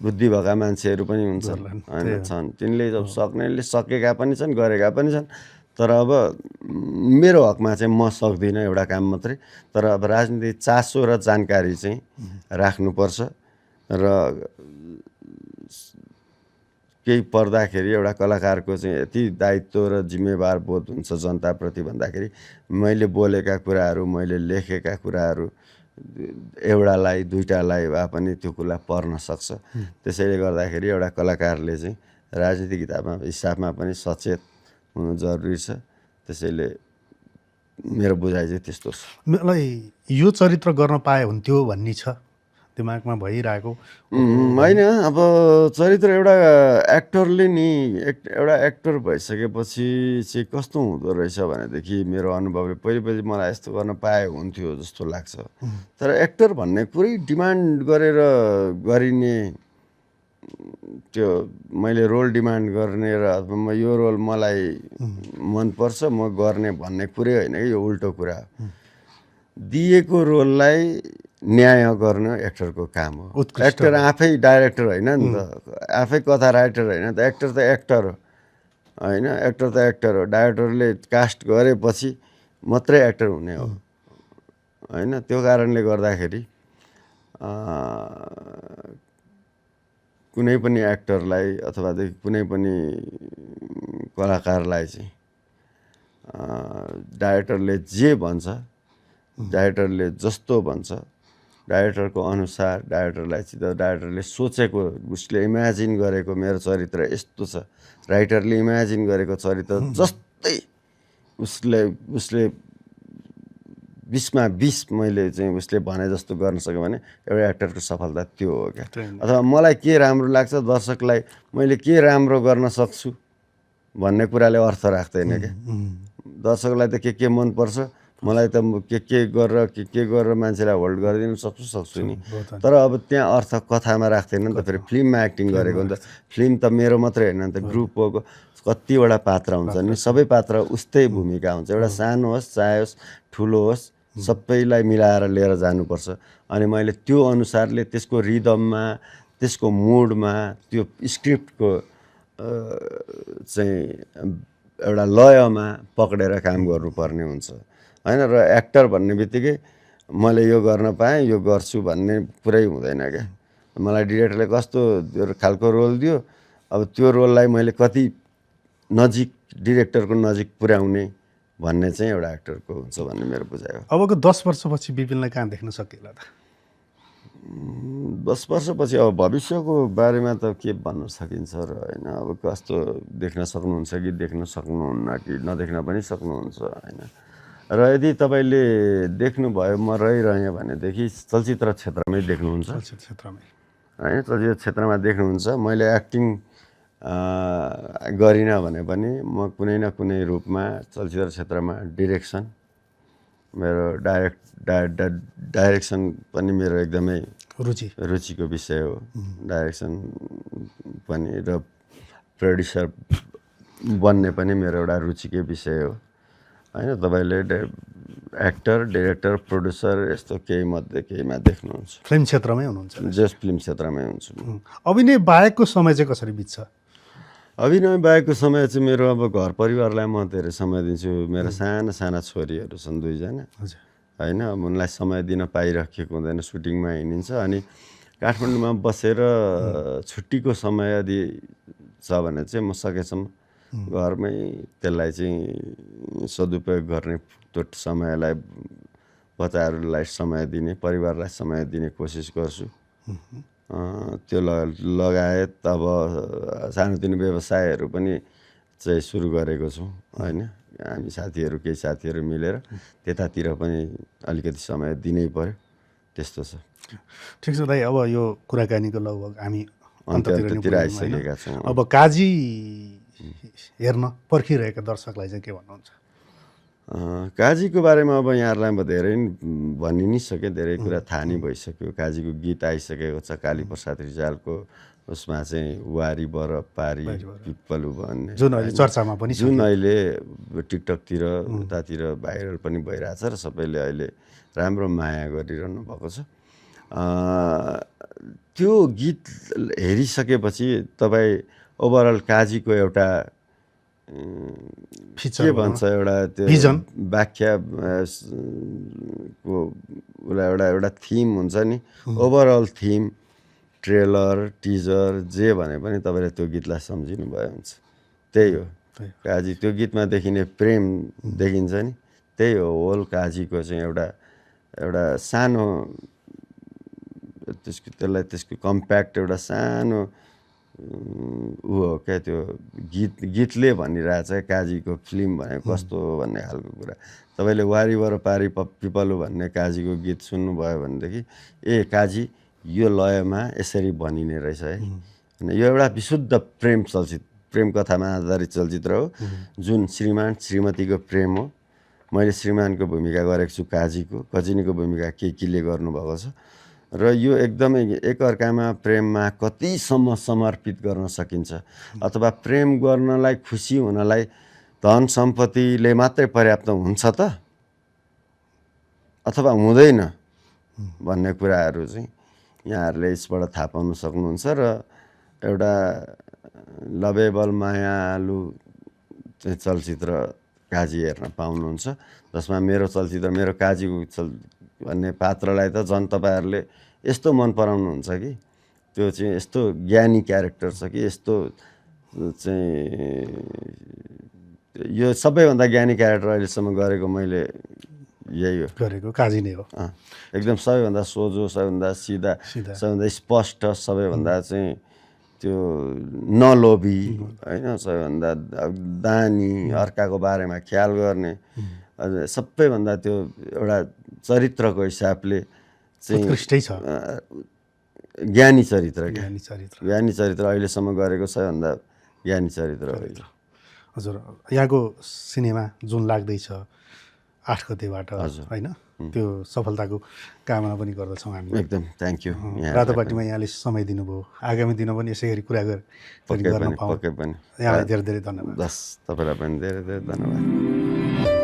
बुद्धि भएका मान्छेहरू पनि हुन्छन् होइन, छन्। तिनले अब सक्नेले सकेका पनि छन्, गरेका पनि छन्। तर अब मेरो हकमा चाहिँ म सक्दिनँ एउटा काम मात्रै। तर अब राजनीति चासो र जानकारी चाहिँ राख्नुपर्छ र केही पर्दाखेरि एउटा कलाकारको चाहिँ यति दायित्व र जिम्मेवार बोध हुन्छ जनताप्रति भन्दाखेरि मैले बोलेका कुराहरू, मैले लेखेका कुराहरू एउटालाई दुईटालाई वा पनि त्यो कुरा पर्न सक्छ। त्यसैले गर्दाखेरि एउटा कलाकारले चाहिँ राजनीतिक हिसाबमा पनि सचेत हुनु जरुरी छ। त्यसैले मेरो बुझाइ चाहिँ त्यस्तो छ। मलाई यो चरित्र गर्न पाए हुन्थ्यो भन्ने छ दिमागमा भइरहेको होइन। अब चरित्र एउटा एक्टरले नि एउटा एक्टर भइसकेपछि चाहिँ कस्तो हुँदो रहेछ भनेदेखि मेरो अनुभवले पहिले मलाई यस्तो गर्न पाए हुन्थ्यो जस्तो लाग्छ। तर एक्टर भन्ने पुरै डिमान्ड गरेर गरिने, त्यो मैले रोल डिमान्ड गर्ने र अथवा यो रोल मलाई मनपर्छ म गर्ने भन्ने कुरै होइन कि, यो उल्टो कुरा हो। दिएको रोललाई न्याय गर्न एक्टरको काम हो। एक्टर आफै डाइरेक्टर होइन नि त, आफै कथा राइटर होइन त। एक्टर त एक्टर हो होइन, एक्टर त एक्टर हो। डाइरेक्टरले कास्ट गरेपछि मात्रै एक्टर हुने हो होइन। त्यो कारणले गर्दाखेरि कुनै पनि एक्टरलाई अथवा कुनै पनि कलाकारलाई चाहिँ डाइरेक्टरले जे भन्छ, डाइरेक्टरले जस्तो भन्छ, डाइरेक्टरको अनुसार डाइरेक्टरले सोचेको, उसले इमेजिन गरेको मेरो चरित्र यस्तो छ, राइटरले इमेजिन गरेको चरित्र जस्तै उसले 20मा 20 मैले चाहिँ उसले भने जस्तो गर्न सक्यो भने एउटा एक्टरको सफलता त्यो हो क्या। अथवा मलाई के राम्रो लाग्छ, दर्शकलाई मैले के राम्रो गर्न सक्छु भन्ने कुराले अर्थ राख्दैन क्या। दर्शकलाई त के मनपर्छ, मलाई त के गरेर मान्छेलाई होल्ड गरिदिनु सक्छु नि। तर अब त्यहाँ अर्थ कथामा राख्दैन नि त। फेरि फिल्ममा एक्टिङ गरेको नि त, फिल्म त मेरो मात्रै होइन नि त, ग्रुपको कतिवटा पात्र हुन्छ नि, सबै पात्र उस्तै भूमिका हुन्छ। एउटा सानो होस् चाहे होस् ठुलो होस्, सबैलाई मिलाएर लिएर जानुपर्छ। अनि मैले त्यो अनुसारले त्यसको रिदममा, त्यसको मुडमा, त्यो स्क्रिप्टको चाहिँ एउटा लयमा पक्रेर काम गर्नुपर्ने हुन्छ होइन। र एक्टर भन्ने बित्तिकै मैले यो गर्न पाएँ, यो गर्छु भन्ने पुरै हुँदैन क्या। मलाई डिरेक्टरले कस्तो खालको रोल दियो, अब त्यो रोललाई मैले कति नजिक, डिरेक्टरको नजिक पुर्याउने भन्ने चाहिँ एउटा एक्टरको हुन्छ भन्ने मेरो बुझाइ हो। अबको 10 वर्षपछि विपिनलाई कहाँ देख्न सकिएला त? 10 वर्षपछि अब भविष्यको बारेमा त के भन्न सकिन्छ र होइन। अब कस्तो देख्न सक्नुहुन्छ कि देख्न सक्नुहुन्न कि नदेख्न पनि सक्नुहुन्छ होइन। र यदि तपाईँले देख्नुभयो म रहिरहेँ भनेदेखि चलचित्र क्षेत्रमै देख्नुहुन्छ होइन। चलचित्र क्षेत्रमा देख्नुहुन्छ। मैले एक्टिङ गरिनँ भने पनि म कुनै न कुनै रूपमा चलचित्र क्षेत्रमा डिरेक्सन, मेरो डाइरेक्सन पनि मेरो एकदमै रुचिको विषय हो। डाइरेक्सन पनि र प्रड्युसर बन्ने पनि मेरो एउटा रुचिकै विषय हो होइन। तपाईँले एक्टर, डिरेक्टर, प्रड्युसर यस्तो केहीमा देख्नुहुन्छ। फिल्म क्षेत्रमै हुनुहुन्छ? जस फिल्म क्षेत्रमै हुन्छु। अभिनय बाहेकको समय चाहिँ कसरी बित्छ? अभिनय बाहेकको समय चाहिँ मेरो अब घर परिवारलाई म धेरै समय दिन्छु। मेरा साना छोरीहरू छन् 2जना होइन। अब उनलाई समय दिन पाइराखेको हुँदैन, सुटिङमा हिँडिन्छ। अनि काठमाडौँमा बसेर छुट्टीको समय यदि छ भने चाहिँ म सकेसम्म घरमै त्यसलाई चाहिँ सदुपयोग गर्ने, त्यो समयलाई बच्चाहरूलाई समय दिने, परिवारलाई समय दिने कोसिस गर्छु। त्यो लगायत अब सानोतिनो व्यवसायहरू पनि चाहिँ सुरु गरेको छु होइन। हामी केही साथीहरू मिलेर त्यतातिर पनि अलिकति समय दिनै पर्यो, त्यस्तो छ। ठिक छ दाइ, अब यो कुराकानीको लगभग हामी अन्त्यतिर आइसकेका छौँ। अब काजी हेर्न पर्खिरहेका दर्शकलाई चाहिँ के भन्नुहुन्छ? काजीको बारेमा अब यहाँहरूलाई म धेरै भनि नै सकेँ, धेरै कुरा थाहा नै भइसक्यो। काजीको गीत आइसकेको छ, काली प्रसाद रिजालको, उसमा चाहिँ वारी बर पारी पिप्पलु भन्ने, जुन अहिले चर्चामा पनि छ, जुन अहिले टिकटकतिर उतातिर भाइरल पनि भइरहेछ र सबैले अहिले राम्रो माया गरिरहनु भएको छ। त्यो गीत हेरिसकेपछि तपाईँ ओभरअल काजीको एउटा के भन्छ, एउटा त्यो व्याख्या को एउटा थिम हुन्छ नि, ओभरअल थिम, ट्रेलर, टिजर जे भने पनि तपाईँले त्यो गीतलाई सम्झिनु भयो हुन्छ। त्यही हो काजी। त्यो गीतमा देखिने प्रेम देखिन्छ नि, त्यही हो होल काजीको चाहिँ एउटा सानो त्यसको कम्प्याक्ट एउटा सानो ऊ हो क्या। त्यो गीतले भनिरहेछ काजीको फिल्म भनेको कस्तो हो भन्ने खालको कुरा। तपाईँले वारीबर पारी पिपलु भन्ने काजीको गीत सुन्नुभयो भनेदेखि काजी यो लयमा यसरी भनिने रहेछ है। यो एउटा विशुद्ध प्रेम कथामा आधारित चलचित्र हो, जुन श्रीमान श्रीमतीको प्रेम हो। मैले श्रीमानको भूमिका गरेको छु काजीको, कजिनीको भूमिका केकीले गर्नुभएको छ। र यो एकदमै एकअर्कामा प्रेममा कतिसम्म समर्पित गर्न सकिन्छ, अथवा प्रेम गर्नलाई, खुसी हुनलाई धन सम्पत्तिले मात्रै पर्याप्त हुन्छ त अथवा हुँदैन भन्ने कुराहरू चाहिँ यहाँहरूले यसबाट थाहा पाउन सक्नुहुन्छ। र एउटा लभेबल मायालु चाहिँ चलचित्र काजी हेर्न पाउनुहुन्छ, जसमा मेरो काजीको भन्ने पात्रलाई त झन् तपाईँहरूले यस्तो मन पराउनुहुन्छ कि त्यो चाहिँ यस्तो ज्ञानी क्यारेक्टर छ कि यस्तो चाहिँ यो सबैभन्दा ज्ञानी क्यारेक्टर अहिलेसम्म गरेको मैले यही हो, गरेको काजी नै हो। एकदम सबैभन्दा सोझो, सबैभन्दा सिधा, सबैभन्दा स्पष्ट, सबैभन्दा चाहिँ त्यो नलोभी होइन, सबैभन्दा दानी, अर्काको बारेमा ख्याल गर्ने, सबैभन्दा त्यो एउटा चरित्रको हिसाबले चाहिँ उत्कृष्टै छ, ज्ञानी चरित्र अहिलेसम्म गरेको सबैभन्दा ज्ञानी चरित्र हो। हजुर, यहाँको सिनेमा जुन लाग्दैछ 8 गतेबाट होइन, त्यो सफलताको कामना पनि गर्दछौँ हामी। एकदम थ्याङ्क यू। रातोपाटीमा यहाँले समय दिनुभयो, आगामी दिनमा पनि यसै गरी कुरा गर्न पाऊँ। पक्कै पनि यहाँलाई धेरै धेरै धन्यवाद। तपाईँलाई पनि धेरै धेरै धन्यवाद।